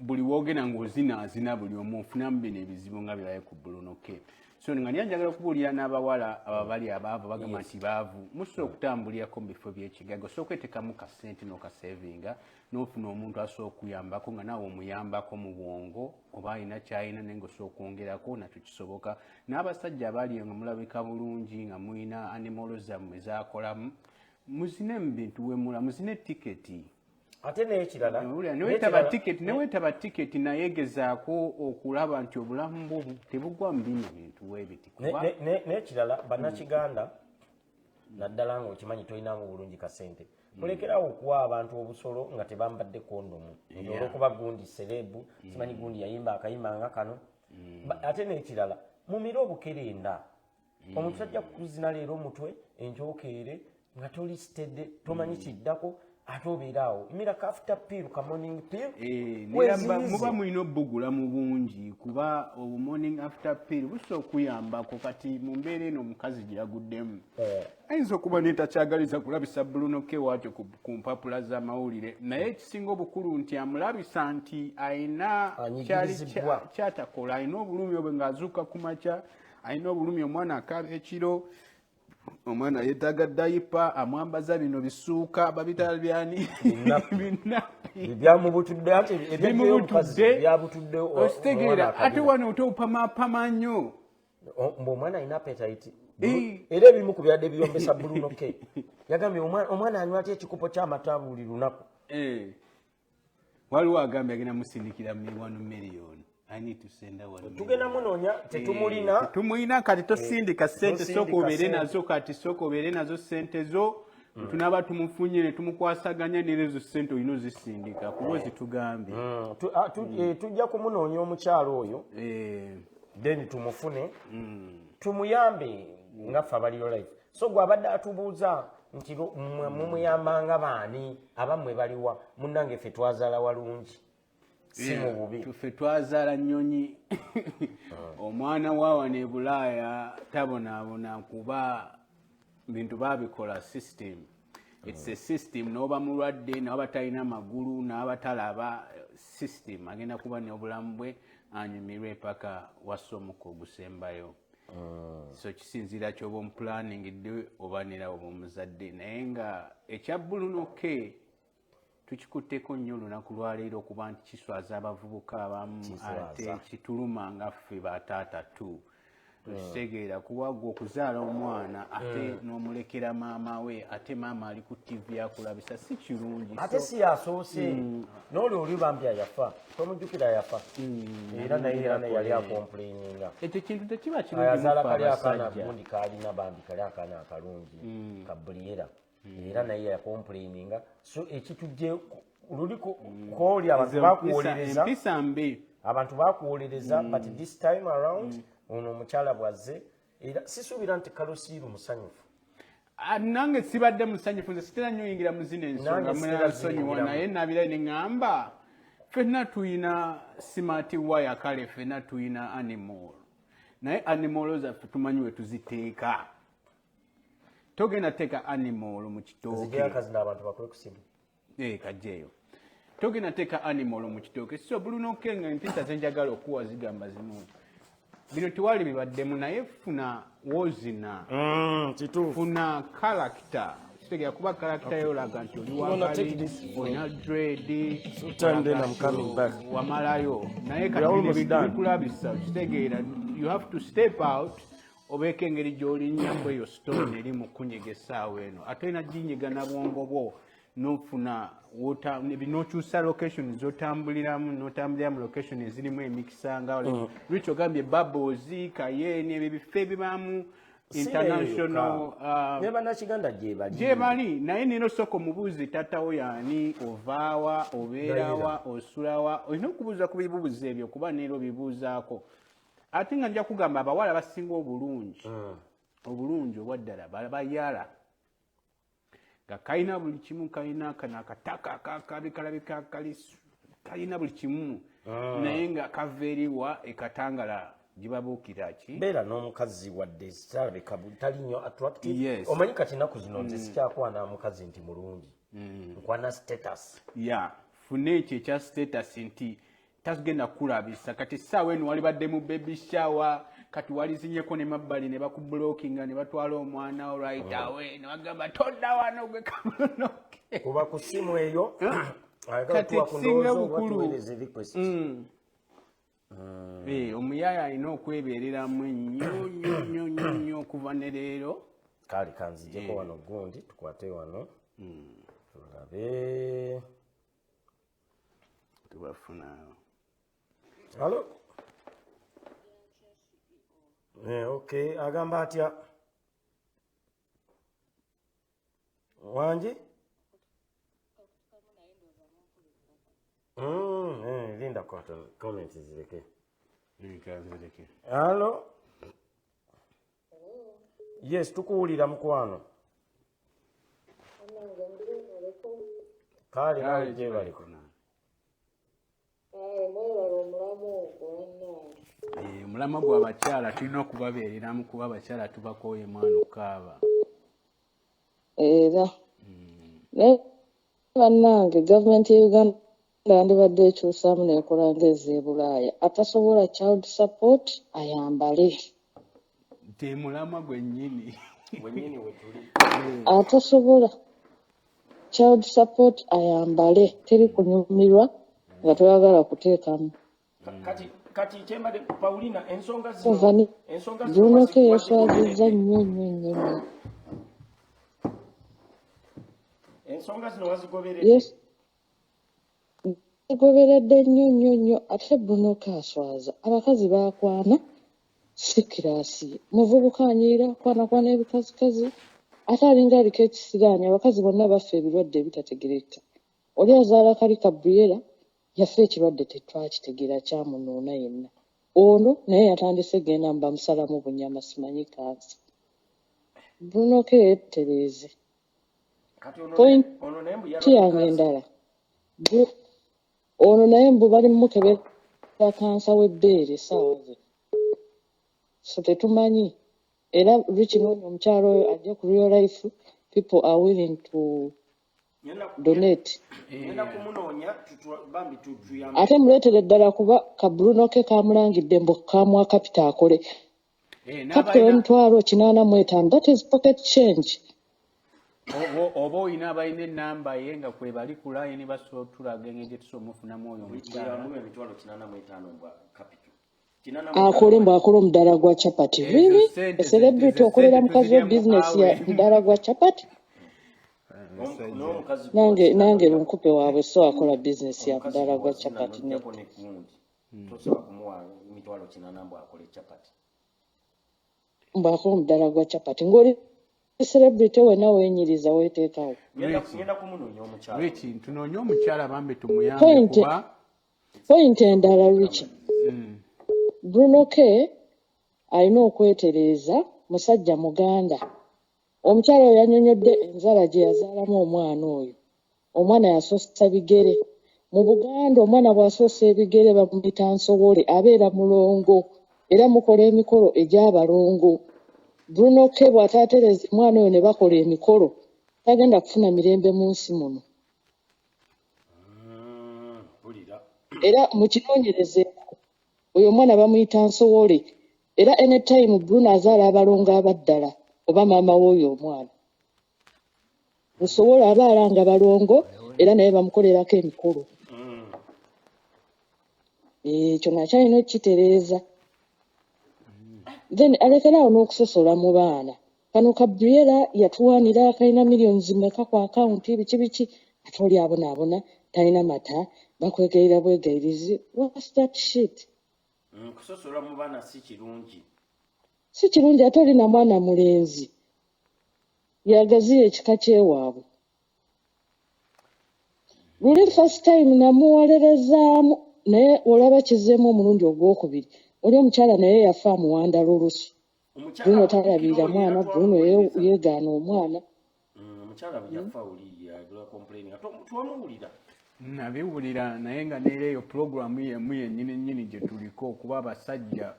buli wogenda ng'ozinaazina buli omu ofunamu bino ebizibu nga biraye ku Bruno K. So nga niye njagala okubuulira n'abawala abo abali abaavu, bagamba nti baavu, musobola okutambulirako mu bifo by'ekigaga. Osobola okweteekamu kasente n'okasevinga n'ofuna omuntu asobola okuyambako nga naawe omuyambako mu bwongo, oba alina kyalina naye ngaosobola okwongerako, nakyo kisoboka. N'abasajja abali nga mulabika bulungi nga mulina animal zammwe zakolamu, muzine mu bintu wemula, muzine tiketi.
Ate n'ekirala
Newetaba tiketi, newetaba tiketi, naye gezaako okulaba nti obulamu bwo tebugwa mu bino bintu weebiti kuba
N'ekirala, bannakiganda, naddala ng'okimanyi tolinamu bulungi kasente, mulekerawo okuwa abantu obusolo nga tebambadde kondomu, nti olwokuba gundi celeb, simanyi gundi yayimba akayimba nga kano. Ate n'ekirala, mumire obukerenda. Omuntu tajja kukuzina leero omutwe, enkyokeere nga toli steady, tomanyi kiddako, ate obeera awo. Mira ka after pill, ka morning pill.
Naye muba mulina obbugula mu bungi, kuba obu morning after pill busobola okuyambako. Kati mu mbeera eno omukazi gye yaguddemu, ayinza okuba netakyagaliza kulabisa Bruno K waatyo ku mpapula z'amawulire, naye ekisinga obukulu nti amulabisa nti ayina kyali
Anyigirizibwa.
kyatakola, alina obulumi obwe ng'azuuka ku makya, alina obulumi, omwana akaaba ekiro, omwana yeetaaga diaper, amwambaza bino bisuuka babitala byani?
Binappy.
Binappy.
Byamubutudde, ate ebyajjayo omukazi
Bimubutudde.
byabutudde
Okitegeera?
omwana
Ate
akabina.
wano otopamapama nnyo.
Mbu omwana alina appetite. Era ebimu ku byadde biyombesa Bruno K, yagambye omwana anywa atya ekikopo ky'amata buli lunaku?
Eh. Waliwo agambye agenda musindikira 1 million. I need to send her 1
Tugenda munoonya, tetumulina.
Tetumulina. Kati tosindika sente.
Tosindika
Sooka obeere
sente.
nazo. Kati sooka obeere nazo sente zo, tunaaba tumufunye ne tumukwasaganya, nerezo sente olina ozisindika kuba ozitugambye.
Tujja kumunoonya omukyalo oyo, then tumufune, tumuyambe nga ffe abaliyo life. So gwe abadde atubuuza nti mmwe mumuyambanga baani, abammwe baliwa? Munnange, ffe twazaala walungi, si mu bubi.
Ffe twazaala nnyonyi. Omwana wa wano e Bulaaya tabonaabona kuba bintu babikola system. It's a system. N'oba mulwadde, n'oba talina magulu, n'aba talaba, system agenda kuba n'obulamu bwe anyumirwe paka wassa omukka ogusembayo. So kisinziira kyoba omuplaningidde oba nera oba omuzadde. Naye nga ekya Bruno K tukikutteko nnyo olunaku lwaleero, okuba nti kiswaza abavubuka abamu.
Kiswaza.
Ate kituluma nga ffe bataata tu okitegeera, kuba gwe okuzaala omwana ate n'omulekera maama we, ate maama ali ku TV akulabisa, si kirungi.
Ate si yasoose n'oli oli bambi ayafa, tomujjukira? Yafa era naye, era naye yali acomplaininga.
Ekyo kintu tekiba kirungi
Ayazaala
mufe
kali akaana
abasajja.
Gundi kalina bambi, kali akaana akalungi kabuliyera, era naye yacomplaininga. So ekitujje luli kooli abantu
Ezo
bakuwolereza.
Empisa mbi.
Abantu bakuwolereza, but this time around ono omukyala bwazze, era sisuubira nti Kalosiiru musanyufu.
Ah, nange sibadde musanyufu. Nze sitera nnyo oyingira mu zino ensonga.
Nange sitera
Munansonyiwa.
ziyingiramu.
Naye nabirayo ne ŋŋamba ffenna tuyina smart wire, kale ffenna tuyina animal, naye animal zaffe tumanyi we tuziteeka. Togenda teeka animal mu kitooke.
Nzigyeyo akazina abantu bakole ku simu.
Eh, kajjeeyo. Togenda teeka animal mu kitooke. So Bruno K, nga empisa zenjagala okuwa zigamba zimu, bino tewali bibaddemu, naye funa wozina,
Kituufu.
funa character, kitegeera? Kuba character yo olaga nti oli
Wanna take
wagali,
this?
olina dread.
Sometime then I'm coming back.
Wamalayo, naye
We
kati
are
bino
almost
ebintu
done.
bikulabisa, kitegeera? You have to step out, obeeko engeri gy'olinnyamu eyo stone eri mu kunyega essaawa eno, ate olina ginyiga na bwongo bwo. Nofuna nokyusa location zotambuliramu, notambulira mu location ezirimu emikisa nga Rich ogambye Bubbles, Kayeni, ebyo ebifo ebibaamu international.
Ne bannakiganda gye bali.
Gye bali, naye nina osooka omubuuzi taatawo yaani, ovaawa, obeerawa, osulawa. Olina okubuuza ku bibuuzo ebyo, kuba neera obibuuzaako. Ate nga nja kugamba, abawala basinga obulungi, obulungi obwaddala bayala nga kalina buli kimu, kalina kano akataka akakabi kalabika kali kalina buli kimu, naye nga kava eriwa ekatangala gibabuukira ki.
Beera n'omukazi wadde talabika tali nnyo attractive. Omanyi kati ennaku zino nze sikyakwana mukazi nti mulungi, nkwana status.
Ya, funa ekyo ekya status nti tagenda kulabisa. Kati essaawa eno walibadde mu baby shower, kati walizinyeko ne mabbali ne bakublockinga ne batwala omwana wo right away ne bagamba todda wano gwe kamunoke.
Kuba ku ssimu eyo ayagala
Kati
tuwa ku
ekisinga
ndowooza oba
obukulu-
tuweereze request.
Omuyaaya alina okwebeereramu ennyo nnyo nnyo nnyo nnyo okuva ne leero.
Kale kanzijeko wano gundi, tukwate wano tulabe.
Tubafunaawo.
Hello. Okay, agamba atya? Wangi? Linda katono, comment zireke.
Kanzireke.
Hello. Yes, tukuwulira mukwano. Kale nawe gye baliko.
Mwebale omulamu ogwo bannange.
Omulamwa gw'abakyala tulina okubabeereramu, kuba abakyala tubakooye mwana okukaaba.
Era naye bannange, gavumenti ya Uganda yandibadde ekyusaamu n'ekola ng'ez'e Bulaaya. Atasobola child support ayambale.
Te mulamwa gwennyini.
Wennyini wetuli.
Atasobola child support ayambale, teri kunyumirwa nga toyagala kuteekamu.
Kati kyembadde Paulina, ensonga zino
Ovani
ensonga zino
Bruno K yeswazizza
wazigoberedde?
Nnyo nnyo nnyo nnyo.
Ensonga zino wazigoberedde?
Yes, goberedde nnyo nnyo nnyo. Ate Bruno K aswaza abakazi bakwana si class ye. Muvubuka anyiira kwanakwana ebikazikazi, ate alinga aliko ekisiraani. Abakazi bonna bafa ebirwadde ebitategereka. Oli azaala kali Gabriela yafa ekirwadde tetwakitegeera, kyamunuuna yenna. Ono naye yatandise genda mbamusalamu bunyama, simanyi kansa. Bruno K yeetereeze.
Kati ono
Point
ono naye mbu
yange
yalwadde kansa.
Endala, ono naye mbu bali mukebera kansa w'ebbeere essaawa zino, so tetumanyi. Era Rich, omukyalo oyo ajja ku real life, people are willing to donate.
Ngenda kumunoonya bambi tuyambe.
Ate muleetere ddala, kuba ka Bruno ke kamulangidde mbu kamuwa capital akole capital
N'abalina
w'emitwalo 85, that is pocket change.
Oba olina abalina enamba ye nga kwe bali ku line, basobola otulaga engeri gye tusobola omufunamu oyo omukyala.
Bwe 850 bwa capital.
Akole mbu akole omudaala gwa chapati.
Ezo
Really?
sente
A celebrity
ezo
okolera
sente
mukazi we
tuzirya mu
business ya
awe.
mudaala gwa chapati?
N'omukazi
Nange
gw'ozina
nange
n'ojja
lunkupe waabwe, so akola bizinesi ya
omukazi
mudaala gwa
gw'ozina
chapati
n'ojjako
nedda.
ne gundi, tosobola kumuwa 800,000 mbu akole chapati.
Mbu akola omudaala gwa chapati ng'oli celebrity, wenna weenyiriza, weeteekawo.
Rich,
Ngenda kumunoonya omukyala.
Rich, tunoonye omukyala bambi tumuyambe
Point
kuba
point endala, Rich, Bruno K alina okwetereeza. Musajja muganda, omukyala oyo yannyonnyodde enzala gye yazaalamu omwana oyo. Omwana yasoosa bigere. Mu Buganda omwana bw'asoosa ebigere bamuyita nsowole, abeera mulongo era mukola emikolo egy'abalongo. Bruno K bw'ataatereeza omwana oyo ne bakola emikolo, tagenda kufuna mirembe mu nsi muno.
Mpulira.
Era mukinoonyerezeeko, oyo omwana bamuyita nsowole, era anytime Bruno azaala abalongo abaddala oba maama w'oyo omwana nsobole aba alanga balongo, era naye bamukolerako emikolo. Ekyo nakyo alina okukitereeza, then alekeraawo n'okusosola mu baana. Kano ka Briella yatuwaanira kalina millions meka ku akawunti, biki biki, ate oli abonaabona, talina mata, bakwegayirira bwegayirizi. What's that shit?
Kusosola mu baana si kirungi.
Si kirungi, ate oli na mwana mulenzi, yagaziya ekika kyewaabwe. Luli first time namuwolerezaamu, naye olaba kizeemu omulundi ogwokubiri. Oli omukyala naye yafa amuwanda lulusu.
Omukyala
Bruno
abuukira
talabirira
oli
mwana,
era
Bruno
twamuwolereza.
yeegaana omwana.
Omukyala bwe yafa oli yagula complain nga twamuwulira.
Nabiwulira, naye nga neera eyo pulogulaamu yemu yennyini nnyini gye tuliko, okuba abasajja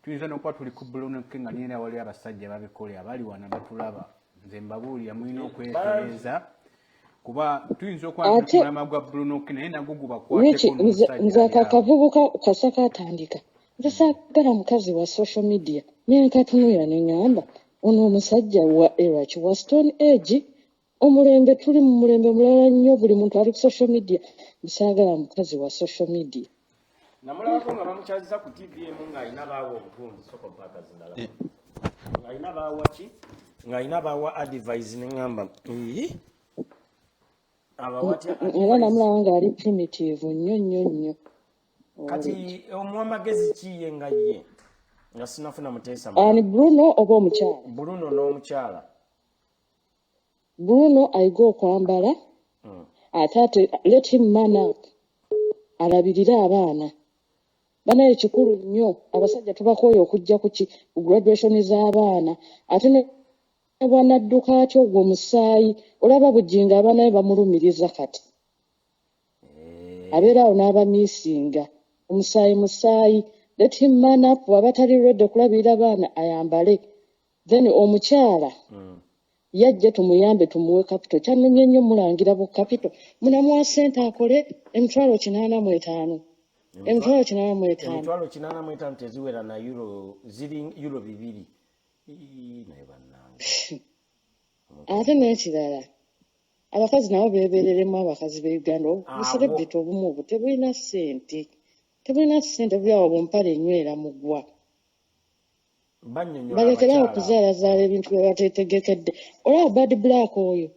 tuyinza n'okuba tuli ku Bruno K, nga neera waliwo abasajja babikole abali wano batulaba. Nze mbabuulira, mulina okwetereeza, kuba tuyinza okuba tuli ku
Ate
mulamwa gwa Bruno K, naye nagwo
Rich,
gubakwateko
nze
n'omusajja
nze
ali
ako
awo.
Akavubuka kasa katandika. Nze saagala mukazi wa social media. Nenkatunulira ne ŋŋamba, ono omusajja wa era ki, wa stone age? Omulembe tuli mu mulembe mulala nnyo, buli muntu ali ku social media. Nsaagala mukazi wa social media.
Namulabako nga bamukyaziza ku TV emu ng'alina baawa obugundi soko mpaaka zindala, ng'alina baawa ki, ng'alina baawa advice, ne ŋŋamba, "Ee, abawa atya
Era
advice?"
namulaba ng'ali primitive nnyo nnyo nnyo.
Kati
Owulidde.
omuwa magezi ki ye nga ye nga sinafuna muteesa
Ani,
mulala?
Bruno oba omukyala?
Bruno n'omukyala.
Bruno ayiga okwambala, ate let him man up, alabirire abaana. Banaye kikulu nnyo, abasajja tubakooye okujja ku ki, ku graduation z'abaana. Ate ne bwanadduka atya ogwo omusaayi, olaba Bujingo abaana be bamulumiriza kati. Abeera awo n'abamiisinga. Omusaayi musaayi. Let him man up, bw'aba tali ready okulabirira baana, ayambale. Then omukyala yajja tumuyambe, tumuwe capital. Kyannumye nnyo mulangira bu capital. Munamuwa ssente akole 8,085. 8,085.
8,085 teziwera na euro, ziri euro 2. Ii, naye bannange.
Ate n'ekirala, abakazi nabo beebereremu, abakazi b'e Uganda.
Awo.
Obucelebrity obumu obwo tebulina ssente. Tebulina ssente, buli awo bumpale enywera mugwa.
Bannyonnyola
Balekerawo
abakyala abo.
okuzaalazaala ebintu bye bateetegekedde. Olaba Bad Black oyo.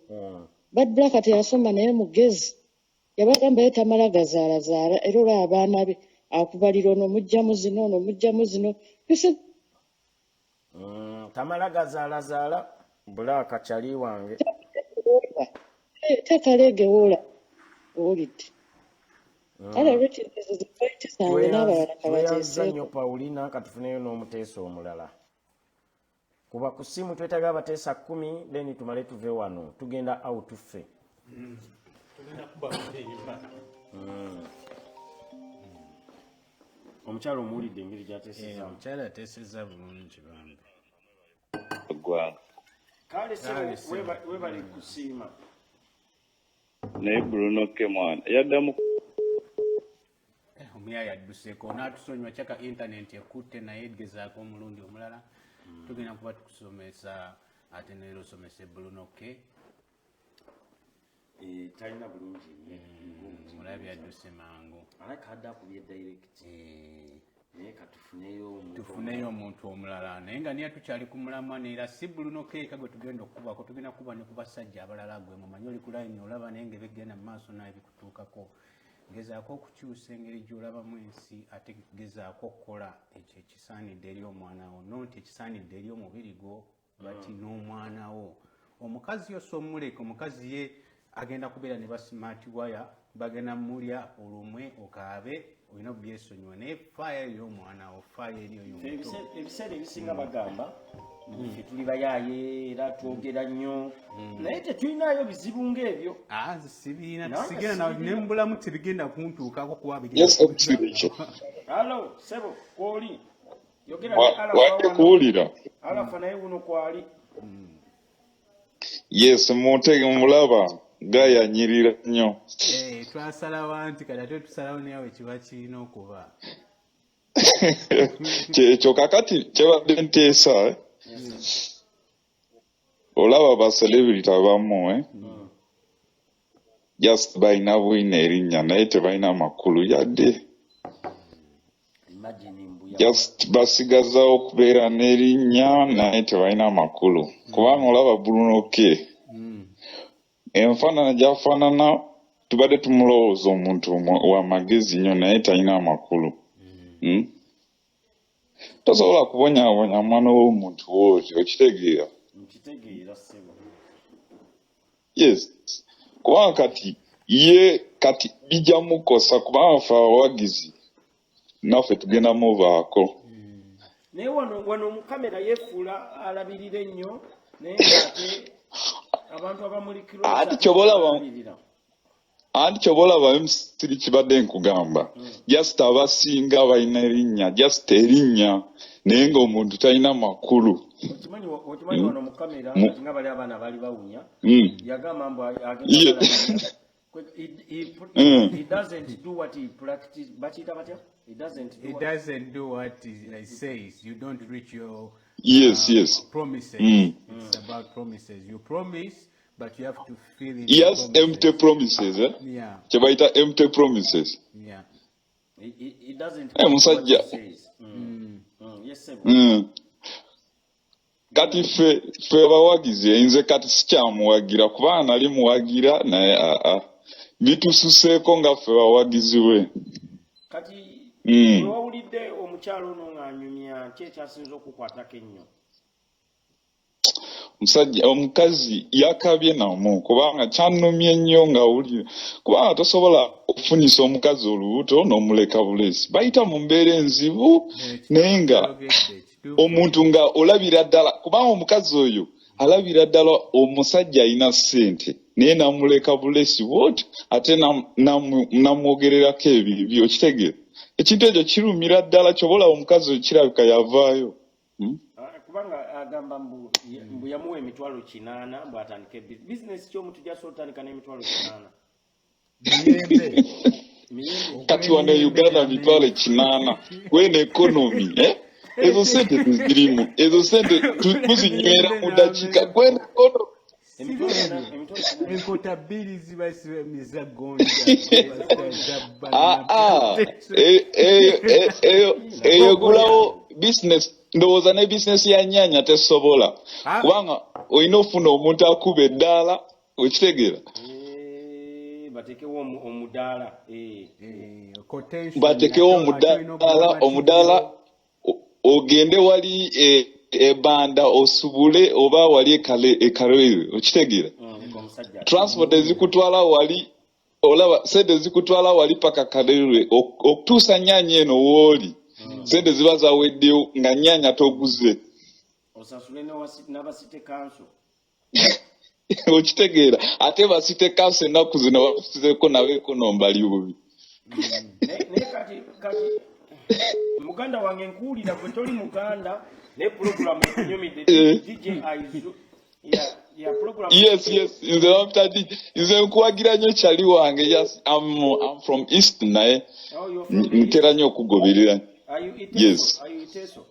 Bad Black teyasoma naye mugezi. Yabagamba ye tamala gazaalazaala, era olaba abaana be akubalira, ono muggyamu zino, ono muggyamu zino. You see.
Tamala gazaalazaala Black kyali wange.
Teeka leegewoola, owulidde. Kale Rich, ezo ze point zange, n'abalala
Tweyanza nnyo.
kabateeseeko.
Paulina, katufuneyo n'omuteesa omulala, kuba ku ssimu twetaaga abateesa 10, then tumale tuve wano, tugenda out ffe.
Tugenda kuba bulimba.
Omukyala omuwulidde engeri gyateesezaamu?
Omukyala ateesezza bulungi bambi.
Eggwanga.
Kale sebo.
Kale sebo.
Webale kusiima.
Naye Bruno K mwana yaddamu.
Omuyaaya adduseeko, onaatusonyiwa, kyaka intaneti ekutte, naye gezaako omulundi omulala. Tugenda kuba tukusomesa, ate neera osomese Bruno K.
Talina bulungi nnyo.
Mulabi adduse mangu.
Alaka adde akubye direct. Naye katufuneyo omuntu
Tufuneyo
omulala.
omuntu omulala, naye nga niye tukyali ku mulamwa, neera si Bruno K gwe tugenda okukubako, tugenda kuba ne ku basajja abalala. Gwe mumanyi oli ku layini, olaba naye nga ebigenda mu maaso naye bikutuukako, gezaako okukyusa engeri gy'olabamu ensi, ate gezaako okukola ekyo ekisaanidde eri omwana wo, no nti ekisaanidde eri omubiri gwo, but n'omwana wo. Omukazi yo somuleka, omukazi ye agenda kubeera ne ba smart wire, bagenda mulya olumwe okaabe, olina obyesonyiwa, naye faayo eri omwana wo, faayo eri oyo
Ffe
omuto.
Ebiseera ebisinga bagamba ffe tuli bayaaye era twogera nnyo, naye tetulinayo bizibu ng'ebyo.
Ah, nze sibiina.
Nange
Sigenda na
sibirina.
ne mbulamu tebigenda kuntuukako kuba bigenda
Yes, Oxford.
Alo sebo, kwoli yogera ne Alafa
Wadde
wano.
kuwulira.
Alafa naye wuno kwali.
Yes, muntege mulaba gayanyirira nnyo.
Eh, twasalawo nti kati ate tusalawo naye awo kiba kirina okuba.
Kyekyo kakati kyebadde nteesa, eh? Olaba ba celebrity abamu, eh? Just balina bwino erinnya naye tebalina makulu yadde.
Imagine mbu
Just basigazawo okubeera n'erinnya, naye tebalina makulu, kubanga olaba Bruno K, enfaanana gy'afaanana, tubadde tumulowooza omuntu wa magezi nnyo, naye talina makulu. Tosobola kubonyaabonya mwana w'omuntu wootyo, okitegeera?
Nkitegeera, ssebo.
Yes, kubanga kati ye kati bijja mukosa, kubanga ffe abawagizi naffe tugenda muvaako.
Naye wano mu kamera yeefuula alabirira ennyo, naye ng'ate abantu abamuli
Ati ky'oba olaba, anti kyoba olaba emusiri kibadde nkugamba, just abasinga balina erinnya, just erinnya, naye ng'omuntu talina makulu.
Okimanyi wano mu kamera kati nga bali abaana baali bawunya, yagamba mbu agenda balabirira. He doesn't do what he practice. Bakiyita batya? He doesn't do
He
what
doesn't do what he says. You don't reach your promises. It's about promises. You promise, but you have to fill in
He
the
has empty
promises.
promises, eh?
Yeah,
Kye bayita empty promises.
Yeah.
He doesn't
Eh,
do what
musajja.
he says. Yes, sir.
Kati ffe abawagizi, nze kati sikyamuwagira, kubanga nali muwagira, naye aa, bitususeeko nga ffe bawagizi we.
Kati bwe wawulidde omukyalo ono ng'anyumya, ki ekyasinze okukwatako ennyo?
Omusajja, omukazi yakabye namu, kubanga kyannumye nnyo nga wulira, kubanga tosobola okufunyisa omukazi olubuto n'omuleka bulesi. Bayita mu mbeera enzibu, naye nga omuntu nga olabira ddala, kubanga omukazi oyo alabira ddala omusajja alina ssente, naye namuleka bulesi bwotyo, ate namwogererako ebibi, okitegeera? Ekintu ekyo kirumira ddala. Kyoba olaba omukazi oyo kirabika yavaayo.
Ah, kubanga agamba mbu yamuwa 800,000 mbu atandike bizinesi. Kyomuntu gyasobola otandika n'800,000?
Miyembe.
Miyembe.
Kati wano e Uganda 800,000 kweno economy, eh? Ezo sente tezirimu, ezo sente tuzinywera mu dakiika kweno economy.
800,000.
Enkota bbiri ziba za gonja.
Ah, ah, eyo egulawo business. Ndowooza ne bizinesi ya nyanya tesobola,
Ah.
kubanga olina ofuna omuntu akuba eddaala, okitegeera?
Eh, batekewo omudaala. Eh.
Batekewo omudaala, ogende wali ebanda osubule, oba wali ekalere, okitegeera?
Omusajja.
Transport ezikutwala wali, olaba sente zikutwala wali paka Kalerwe, okutuusa nyanya eno wooli, sente ziba zaweddeyo nga nyanya toguze.
Osasule n'aba city council.
Okitegeera? Ate ba city council ennaku zino bafusizeko nabo ekono mbali bubi.
Naye kati muganda wange, nkuwulira gwe toli muganda, naye puroguramu ekunyumidde.
Eh.
DJ Aizu ya program.
Yes, nze bampita DJ. Nze nkuwagira nnyo, kyali wange. Yes, I'm from east, naye
Oh, you're from the
ntera nnyo okugoberera.
Are you Iteso?
Yes.
Are you Iteso?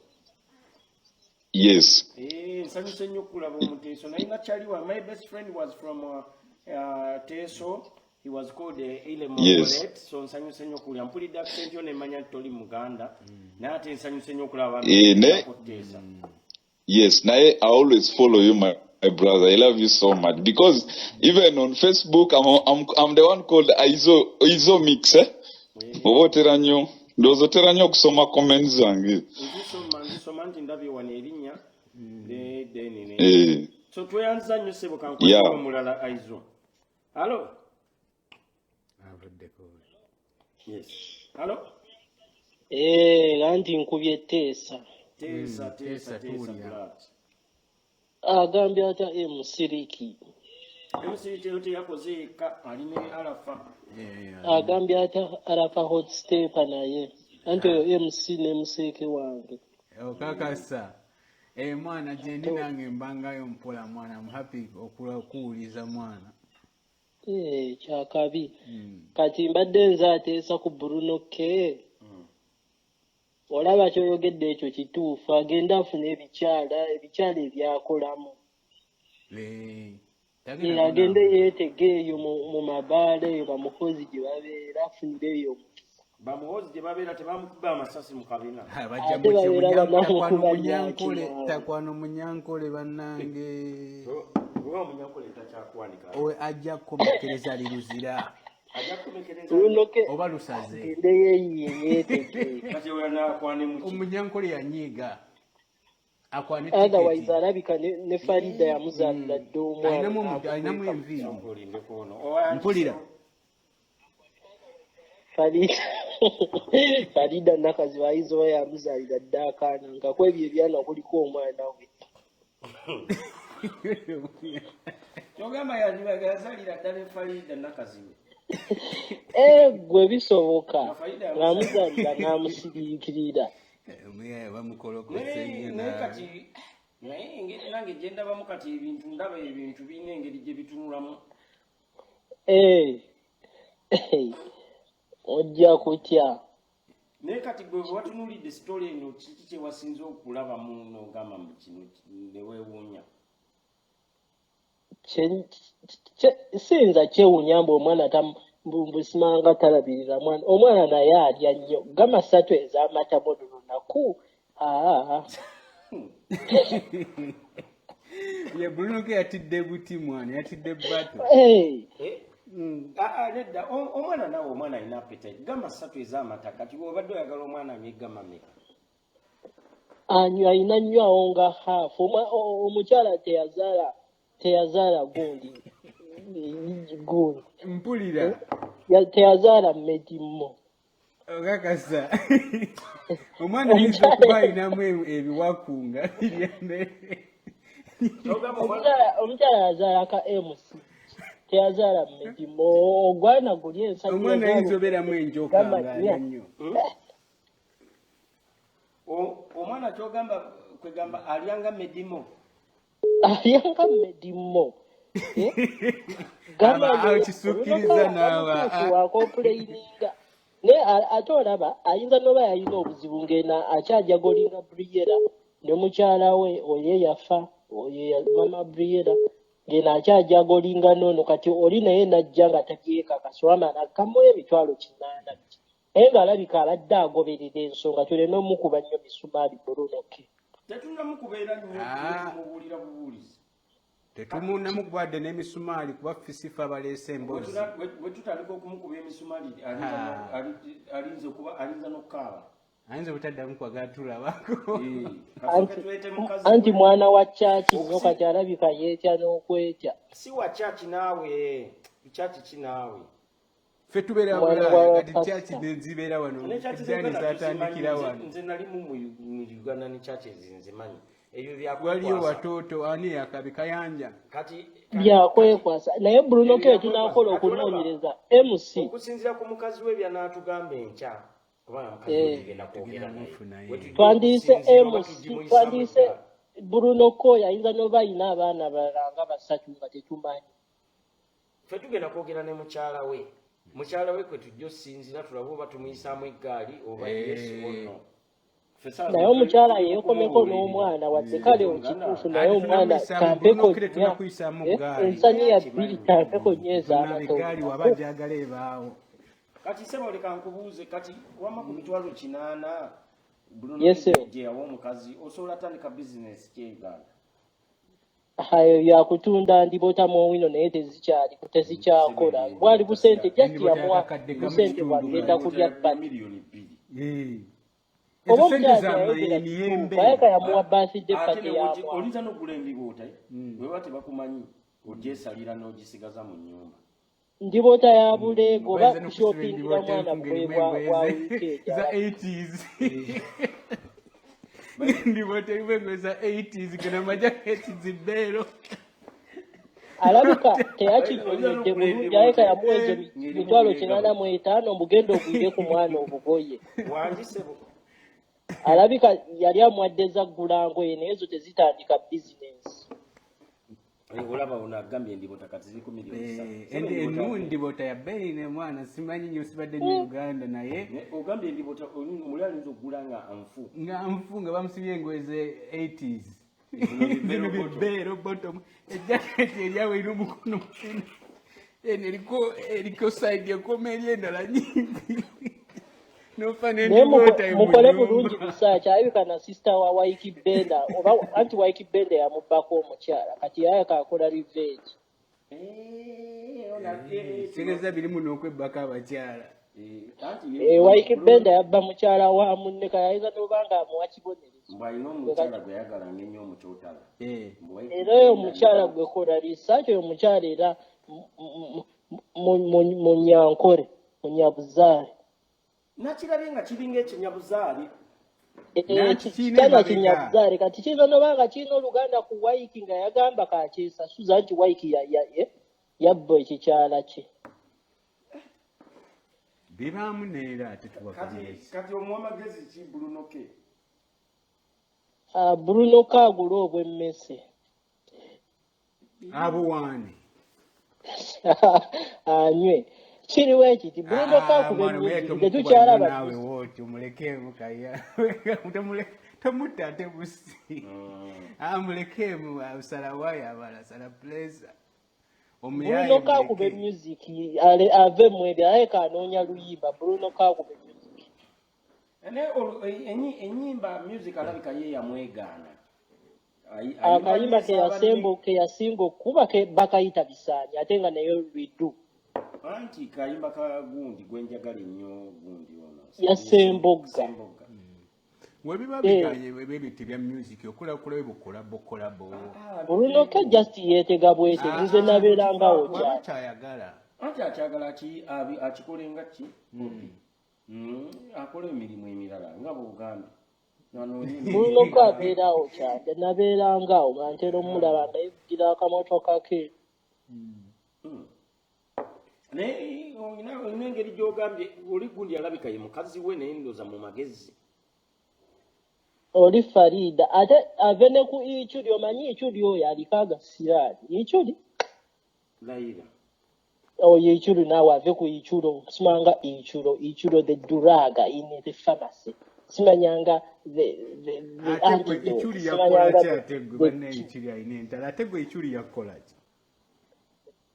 Yes.
Eh, nsanyuse nnyo okulaba omuteeso, naye nga kyali wa my best friend was from Teso. He was called Ile Mongolet. So nsanyuse nnyo okuwulira, mpulidde accent yo nemanya nti toli muganda, naye ate nsanyuse nnyo okulaba.
Eh,
Teesa.
Yes, naye I always follow you, my brother. I love you so much because even on Facebook, I'm the one called Aizo, Aizo Mix, eh? Oba otera nnyo, ndowooza otera nnyo okusoma comments zange.
Nzisoma, nti ndabye wano erinnya then ne
Eh,
so tweyanziza nnyo, ssebo. Kankwatire omulala. Aizo, hello.
Avuddeko.
Yes, hello.
Eh, anti nkubye Teesa.
Teesa, Teesa.
Teesa,
Teesa.
tuwulira.
Blood.
Agambye atya emusiriki?
Emusiriki teyakoze yekka, ali ne Arafa.
Agambye atya Arafa Hot Stepper? Naye anti oyo MC ne museeke wange.
Okakasa. Eh, mwana gyendi nange mbangayo mpola, mwana. I'm happy okuwuliza, mwana.
Eh, kyakabi. Kati mbadde nze ateesa ku Bruno K. Olaba kyoyogedde ekyo kituufu, agende afune ebikyala ebyakolamu.
Eh,
Eh,
tagenda
agende
kunaaba.
yeetege eyo mu mabaala eyo bamukozi gye babeera, afunire eyo omukisa.
Bamuhoozi gye babeera tebamukuba amasasi mu kabina.
Ha, bajja
Ate
mutya
babeera
takwano
banamukuba
munyankole
nyaki.
takwano munyankole bannange.
Oba omunyankole takyakwanika.
Owe ajja kukomekereza liruzira
Ajja kukomekereza.
Bruno K
oba lusaze.
Agende yeeyiye yeetege.
Kati oyo anakwane muki?
Omunyankole yanyiiga akwane
Otherwise
tiketi.
alabika ne Farida yamuzaalira dda omwana
Alinamu alinamu
n'amukweka.
enviiri.
Olindeko ono. Owa
Mpulira.
Farida Farida Nakazi ayinza oba yamuzaalira dda akaana nga kwebyo ebyana kuliko omwana we.
Kyogamba yazaalira ddala Farida Nakaziwe.
Eh, gwe bisoboka
Nga Farida
ng'amuzaalira n'amusiriikirira.
Omuyaye bamukolokose
Naye
nnyo
naye
naawe.
Kati naye engeri nange gye ndabamu kati ebintu ndaba ebintu birina engeri gye bitunulamu.
Eh, ojja kutya.
Naye kati gwe watunuulidde sitole eno, kiki kye wasinze okulabamu n'ogamba mbu kino ne weewuunya?
Siyinza kyewuunya mbu omwana mbu simanga talabirira mwana. Omwana naye alya nnyo. Gama ssatu ez'amata buli lunaku. Aa.
Ye Bruno K yatidde buti mwana yatidde bato.
Eh,
Eh? Ah, ah, nedda. Omwana naawe omwana alina appetite. Gama ssatu ez'amata, kati obadde oyagala omwana anywe gama meka?
Anywa alina nnyo awo nga half. Omukyala teyazaala gundi gundi.
Mpulira.
Teyazaala Medimo.
Okakasa omwana ayinza okuba alinamu ebiwaku nga birya emmere.
Kyogamba omwana
Omukyala yazaala ka MC. Teyazaala Medimo. Ogwana guli ensajja
Omwana
yazaala
ayinza obeeramu enjoka
gama
ng'alya
nnya.
nnyo.
Omwana kyogamba kwegamba alyanga Medimo.
Alyanga Medimo. Eh? Gamba
Aba
ndowooza
akisukkiriza n'aba
mutuufu wakompuleyininga naye ate olaba ayinza n'oba yalina obuzibu ng'ena akyajagolinga Briera ne mukyala we oyo eyafa oyo mama Briera ng'eno akyajagolinga n'ono kati oli naye najja nga tabyekakasa wamala kamuwa 800,000 biki naye ng'alabika abadde agoberera ensonga tuleme omukuba nnyo misumaali Bruno K.
Tetunnamukubeera nnyo.
Ah.
Tumubuulira bubuulizi.
Tetumunnamukubadde n'emisumaali kuba fisifa baleese emboozi.
Bwe tutandika okumukuba emisumaali
Ah.
ayinza okuba ayinza n'okukaaba.
Ayinza obutaddamu kwagala tulabako.
Eh, kasooke tuleete mukazi
Anti
we.
mwana wa kyaki nnyo kati alabika yeetya n'okwetya.
Si wa kyaki naawe, kyaki ki naawe?
Ffe tubeera
Mwana
Bulaaya
wa
kati
pastor.
kyaki nezibeera wano
Ne church
jaani
z'Uganda
zatandikira
tuzimanyi.
wano.
Nze nalimu mu Uganda ne churches nzimanyi ebyo
Waliyo
byakwekwasa.
watoto ani yakabi kayanja.
Kati
Byakwekwasa naye Bruno K
Ebyo
tunakola
byakwekwasa. Kati olaba,
okunoonyereza MC.
Okusinziira ku mukazi we byanaatugamba enkya, kubanga mukazi we
Eh.
tugenda kwogera
Tugenda
naye.
mufuna
We tujja
Twandiise
okusinziira oba
MC
tugimuyisaamu
twandiise
eggaali.
Bruno K oyo ayinza n'oba ayina abaana abalala nga basatu nga tetumanyi.
Ffe tugenda kwogera ne mukyala we. Mukyala we kwe tujja osinziira tulabe oba tumuyisaamu eggaali oba yes or no. Ffe saawa
Naye
zino
omukyala
tuli mu
yeekomeko
kumubuulirira.
n'omwana wadde kale okituufu naye
Ati
omwana
tunamuyisaamu
kampeko
Bruno K
nnya
tetunakuyisaamu
eh,
ggaali.
ensaniya bbiri kampeko nnya
Tunaba
ez'amata
eggaali waba
olunaku.
gyagala ebaawo.
Kati sebo leka nkubuuze, kati wamma ku 800,000 Bruno
Yes,
K
sir.
gye yawa omukazi osobola tandika bizinesi ki e Uganda?
Ayo byakutunda ndibota muwino naye tezikyali tezikyakola bwali busente just
Endibota
yamuwa
yakakadde kamu
busente
kitundu
bwagenda
kati.
kulya bbali.
2 million.
Eh.
Oba
Ezo sente
omukyala
za
teyayogera
miyembe.
kituufu ayaka yamuwa birthday
Ate
party
ne
ya mwana.
oyinza n'okugula endiboota bweba tebakumanyi ogyesalira n'ogisigaza mu nnyumba.
Ndibota ya buleego oba
Bayinza n'okusiba
kushoppingira
endibota
mwana
enfu
bwe
ng'erimu
bwa
engoye
bwa weekend
za
alabika.
80s. Endibota erimu engoye za 80s gena majaketi zibbeero.
Alabika
Oyinza
teyakinnyonnyodde
n'okugula
bulungi
endiboota
alabika yamuwa ezo
ng'erimu
mitwalo
buleega
kinaana
buti.
mu etaano mugende ogwire ku mwana obugoye.
Wangi sebo.
Alabika yali amuwadde za ggulangoye naye ezo tezitandika bizinensi.
Eh, olaba ono agambye endibota kati ziri ku 3 million. Sebo endibota
Enu ndibota ya bbeeyi ne mwana simanyi nnyo sibadde nnyo Uganda naye
ogambye endibota omuli ayinza okugula nga nfu.
Nga nfu nga bamusibye engoye ze 80s.
Zino
Zino
bibeero bottom.
bibeero bottom ejaketi eryawe erina omukono mutono eno eriko side ekoma eri endala nyimpi. Nofa
Naye
n'endiboota mu
mukole
nnyumba.
bulungi research. Alabika na sister wa Waiki Benda oba anti Waiki Benda yamubbako omukyala kati yayaka akola revenge.
Eh, ona, eh, eh,
Kitegeeza birimu n'okwebbako abakyala.
Eh, anti ye
Eh, Waiki
Bruno
Benda yabba mukyala wa munne kale ayinza n'oba nga amuwa kibonerezo.
mbu alina omukyala gwe yayagalanga ennyo omukyotala.
Eh.
Mbu Waiki
Era oyo
Benda
omukyala
alina
gwe kola research oyo omukyala era munyankole munyabuzaale.
Nakirabye nga kiringa ekinyabuzaali.
Nanti kirina
Kitana
emabega.
kinyabuzaale kati kiyinza noba nga kirina oluganda ku Waiki nga yagamba kakyesasuza nti Waiki yabba ekikyala kye.
Bibaamu neera ate
Kati
tuwakanyiriza.
kati omuwa magezi ki Bruno K?
Ah, Bruno K agule obw'emmese.
Abuwaane.
Anywe. Kiriwo ekiti Bruno K
Ah,
akuba
mwana we
music
tomukuba nnyo
tetukyalaba
naawe
music.
wooti omulekeemu kaya. Tomutta ate busi. Ah, mulekeemu asala waya abala asala pulesa. Omuyaaye
Bruno K akuba
muleke.
music ave mu ebyo alabika anoonya luyimba Bruno K akuba music.
Naye ennyimba music alabika ye yamwegaana. Ayimba
Akayimba
nnyo
ke
eza banne.
yasemba ke yasinga okukuba ke bakayita bisaanyi ate nga naye Ridu
Anti kayimba ka gundi gwe njagala ennyo gundi ono.
ya Sembogga.
Sembogga.
Webiba
Eh,
biganye ebintu ebya music okulakulayo bukolabo kolabo.
Ah,
Bruno K just yeetega bwetegi nze
Ah,
nabeerangawo
waba
kyali.
kyayagala.
Anti akyagala ki akikole nga ki? Bobi. Akole emirimu emirala nga bw'ogambye. Anoonye emirimu
Bruno K
emirala.
abeeraawo kyanja nabeerangaawo nga ntera omulaba nga yevugira akamotoka ke.
Naye olina engeri gy'ogambye oli gundi alabika ye mukazi we naye ndowooza mu magezi.
Oli Farida ate ave ne ku Ichuli omanyi Ichuli oyo aliko agasiraani. Ichuli
Layira.
oyo Ichuli naawe ave ku Ichulo simanga Ichulo Ichulo the duraga in the pharmacy simanyanga the
Ate gwe
antidote
Ichuli yakola
simanyanga
ki ate gwe
the
bannaye Ichuli alina entalo ate gwe Ichuli yakola ki?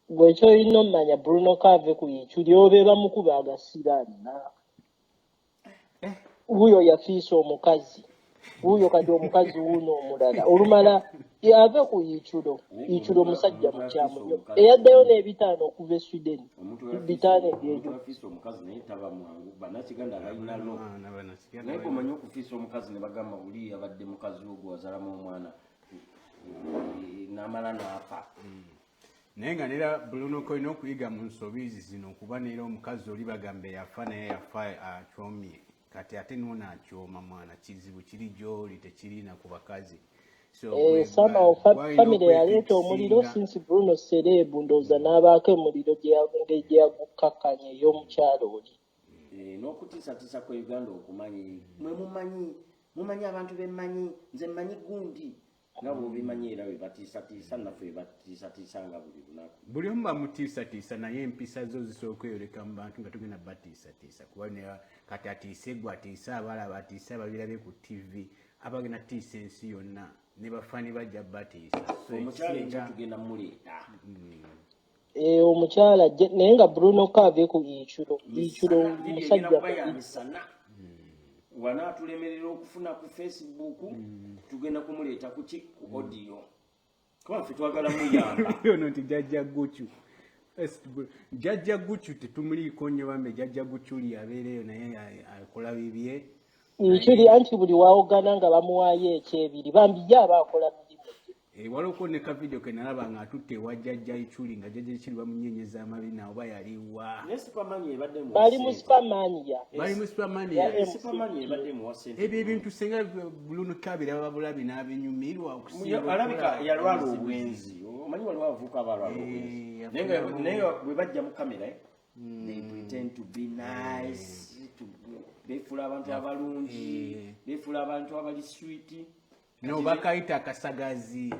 Gwe ky'olina ommanya Bruno K ave ku Ichuli obe bamukuba agasiraani naawe.
Eh,
Wuuyo yafiisa omukazi wuuyo kati omukazi wuuno omulala olumala ave ku Ichulo
Naye
Ichulo
omuntu
musajja
omuntu
mukyamu
afiisa
nnyo
omukazi
eyaddayo n'ebitaano okuva e Sweden
omuntu
bitaano
omuntu
ebyejo
afiisa omukazi naye taba mwangu bannakiganda balina lo
Mwana bannakiganda
naye
balina.
gomanyi okufiisa omukazi ne bagamba buli yabadde mukazi wo gwe wazalamu omwana n'amala n'afa.
Naye nga neera Bruno K olina okuyiga mu nsobi zino kuba neera omukazi oli bagamba yafa naye yafa akyomye kati ate noono akyoma mwana kizibu kiri gy'oli tekirina ku bakazi so
Eh, somehow
gwalina
family yaleeta omuliro
okwefikisinga.
since Bruno Serebu ndowooza n'abaako emuliro engeri gye yagukkakkanya ey'omukyala oli.
Eh, n'okutiisatiisa kwe Uganda okumanyi mwe mumanyi mumanyi abantu bemmanyi nze mmanyi gundi nga bw'obimanyi era bwe batiisatiisa naffe bwe batiisatiisa nga buli lunaku.
Buli omu bamutiisatiisa naye empisa zo zisobola okweyoleka mu bantu nga tugenda batiisatiisa kuba kati atiise gwe atiise abalaba atiise ababirabye ku TV abagenda tiisa ensi yonna ne bafaani bajja batiisa so
Omukyala enkya
ekisinga
tugenda muleeta.
Eh, omukyala naye nga Bruno K ave ku Ichulo Ichulo
Misana video egenda
musajja
kuba ya
mubi.
misana. Wanaatulemerera okufuna ku Facebook tugenda kumuleeta ku ki ku audio kuba ffe twagala muyamba.
Ono nti jjajja Gucu jjajja Gucu tetumuliiko nnyo bambe jjajja Guculi abeereyo naye akola bibye
Ichuli
naye
anti buli waawogana nga bamuwaayo ekyebiri bambi ye aba akola mirimu gye.
Waliwo ne ka video ke nalaba nga atutte ewa jjajja Ichuli nga jjajja Ichuli bamunyenyeza amabina oba yaliwa.
Naye Superman ebadde emuwa
Bali mu
ssente.
Supermania
Bali mu
ya
Supermania.
Superman ebadde
MCQ.
emuwa ssente
Ebyo
bulungi.
ebintu singa Bruno K abiraba bulabi n'abinyumirwa okusinga
Alabika
okulaba
yalwala
obuzibuzi.
obwenzi omanyi waliwo abavubuka abalwala obwenzi
Eh,
naye nga naye
afunamu
bwe bajja mu kamera they pretend to be nice beefuula abantu abalungi beefuula abantu abali sweet.
No bakayita akasagazi.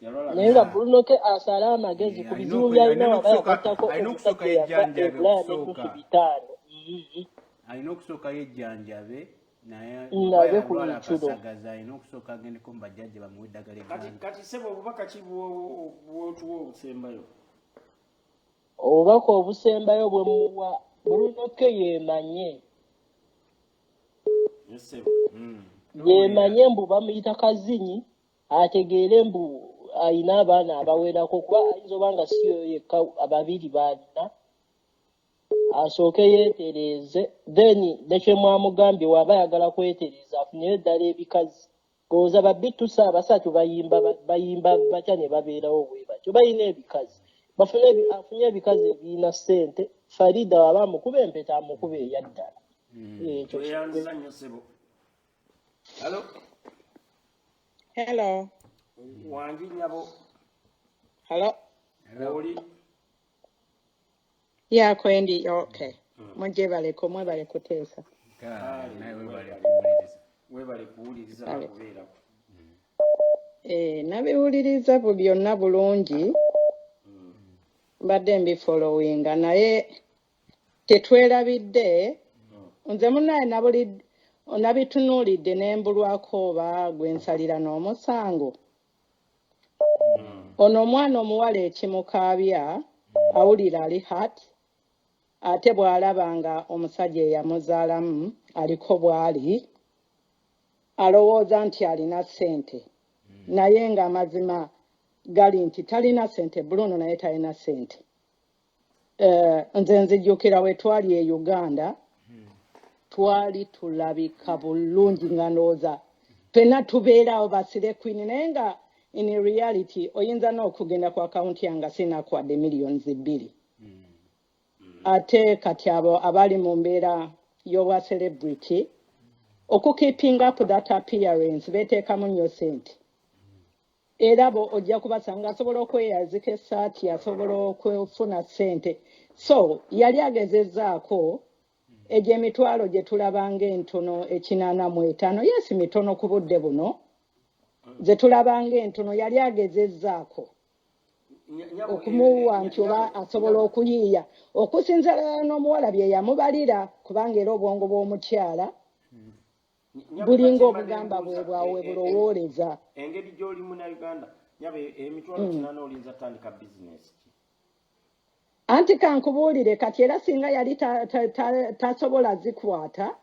Yalwala
Naye nga
akasagazi.
Bruno K asale amagezi
Eh,
ku
alina
bizibu by'alina waba yagattako
alina
omusajja
okusooka
eyafa e
yejjanjabe
Bulaaya n'ennusu
okusooka
500.
Alina okusooka yejjanjabe naye oba
Ave ku
yalwala
Ichulo.
akasagazi alina okusooka agendeko mu bajjajja bamuwe eddagala
Kati
egganda.
kati ssebo obubaka ki bw'otuwa obusembayo?
Obubaka obusembayo bwe muwa Bruno K yeemanye. Yemanye mbu bamuyita kazinyi, ategeere mbu ayina abaana abawerako, kuba ayinza oba nga si oyo yekka, ababiri baalina. Asooke yeetereeze, then nekyemwamugambye, waaba ayagala kwetereeza afunire ddala ebikazi. Gowooza babitusa abasatu bayimba, bayimba batya ne babeerawo bwe batyo? Balina ebikazi, bafune afunye ebikazi ebirina ssente. Farida waba amukuba empeta, amukuba eyaddala. Ekyo.
Tweyanziza nnyo, ssebo.
Hello.
Hello.
Wangi, nnyabo.
Hello.
Oli?
Yeah, kwendi. Okay. Mujje baleko, mwebale kuteesa.
Kale.
Naye webale kuwuliriza.
Webale kuwuliriza.
Kale.
Nakubeerako.
Eh, nabiwuliriza bu byonna bulungi. Mbadde mbifollowinga, naye tetwerabidde nze munnaye nabuli nabitunuulidde ne mbulwako oba gwe nsalira n'omusango. Ono omwana omuwala ekimukaabya, awulira ali hurt, ate bw'alaba nga omusajja eyamuzaalamu aliko bw'ali, alowooza nti alina ssente, naye ng'amazima gali nti talina ssente. Bruno naye talina ssente. Nze nzijjukira we twali e Uganda, twali tulabika bulungi nga ndowooza ffenna tubeeraawo ba slay queen, naye nga in reality oyinza n'okugenda ku akawunti yange sinakwadde miliyoni 2. Ate kati abo abali mu mbeera y'obwa celebrity, okukeeping up that appearance beteekamu nnyo ssente, era bo ojja kubasanga asobola okweyazika essaati, asobola okufuna ssente. So yali agezezzaako egyo emitwalo gye tulabanga entono, 85, yes, mitono ku budde buno, ze tulabanga entono. Yali agezezzaako okumuwa nti oba asobola okuyiiya okusinziira n'omuwala bye yamubalira, kubanga era obwongo bw'omukyala bulinga obugamba bwe bwawe bulowooleza.
Engeri gy'oli Munauganda, nyaba, emitwalo 80 olinza tandika bizinesi ki?
Anti kankubuulire kati, era singa yali tasobola zikwata,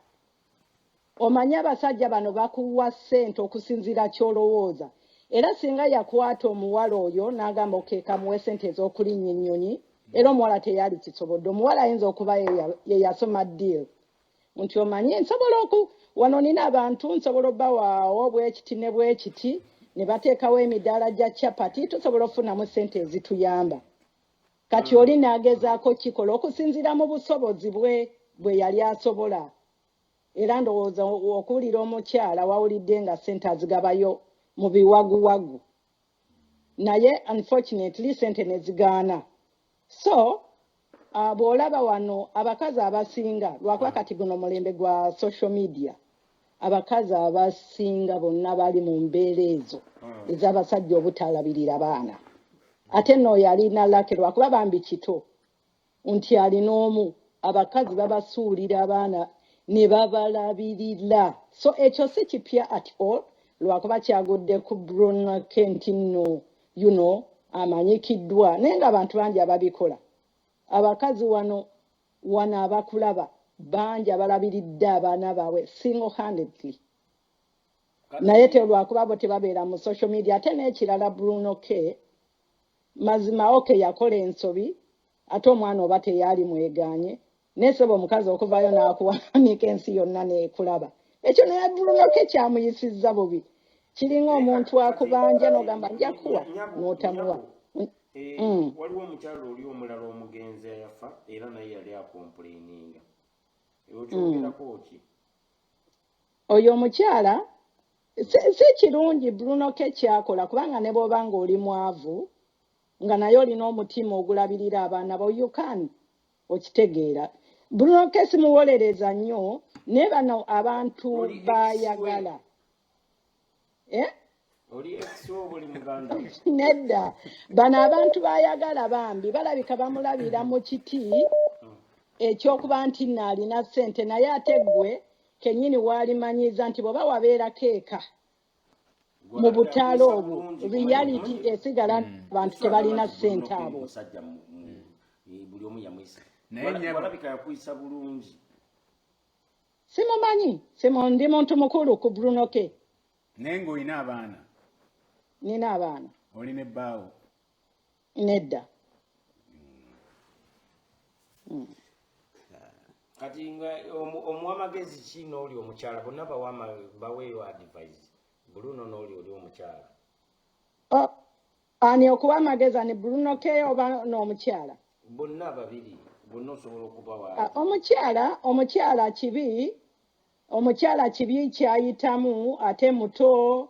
omanyi abasajja bano bakuwa ssente okusinziira ky'olowooza. Era singa yakwata omuwala oyo n'agamba, "Okay, kamuwe ssente ez'okulinnya ennyonyi," era omuwala teyali kisobodde. Omuwala ayinza okuba ye yasoma deal nti, "Omanyi nsobola oku wano nina abantu, nsobola obbawaawo bwekiti ne bwekiti, ne bateekawo emidaala gya capati, tusobola okufunamu ssente ezituyamba." Kati oli n'agezaako kikola okusinziira mu busobozi bwe bwe yali asobola. Era ndowooza okuwulira omukyala wawulidde nga ssente azigabayo mu biwaguwagu, naye unfortunately ssente ne zigaana. So bw'olaba wano abakazi abasinga, lwakuba kati guno mulembe gwa social media, abakazi abasinga bonna bali mu mbeera ezo ez'abasajja obutalabirira baana. Ate nno oyo alina lucky, lwakuba bambi kito nti alina omu. Abakazi babasuulira abaana ne babalabirira, so ekyo si kipya at all, lwakuba kyagudde ku Bruno K nti nno amanyikiddwa, naye nga abantu bangi ababikola. Abakazi wano wano abakulaba bangi abalabiridde abaana baabwe single handedly, naye te lwakuba bo tebabeera mu social media. Ate n'ekirala, Bruno K, mazima okay, yakola ensobi, ate omwana oba teyali mweganye, naye sebo omukazi okuvaayo n'akuwanika ensi yonna neekulaba, ekyo naye Bruno K kyamuyisizza bubi. Kiringa omuntu akubanja n'ogamba nja kuwa, n'otamuwa.
Waliwo omukyalo oli omulala omugenzi ayafa, era naye yali acomplaininga. Okyogerako ki?
Oyo omukyala si kirungi Bruno K kyakola, kubanga ne bw'oba ng'oli mwavu nga naye olina omutima ogulabirira abaana bo, you can okitegeera. Bruno K simuwolereza nnyo, naye bano abantu
Oli ex we?
bayagala, eh?
Oli ex wo oba oli muganda we?
Nedda, bano abantu bayagala bambi balabika bamulabira mu kiti ekyokuba nti nno alina ssente, naye ate ggwe kennyini waalimanyiza nti bw'oba wabeerako eka mu butaala
Gwalabika
obwo,
bulungi.
reality esigala abantu tebalina ssente abo.
Musajja buli omu yamuyisa
Naye
walabika yakuyisa bulungi.
Simumanyi, ndi muntu mukulu ku Bruno K.
Naye ng'olina abaana?
Nina abaana.
Oli ne bbaawo?
Nedda.
Kati nga omuwa magezi ki n'oli omukyala? Bonna baweeyo advice, Bruno n'oli oli omukyala.
Ani okuwa amagezi? Ani, Bruno K oba n'omukyala?
Bonna babiri, bonna osobola okubawa.
Omukyala kibi kyayitamu, ate muto,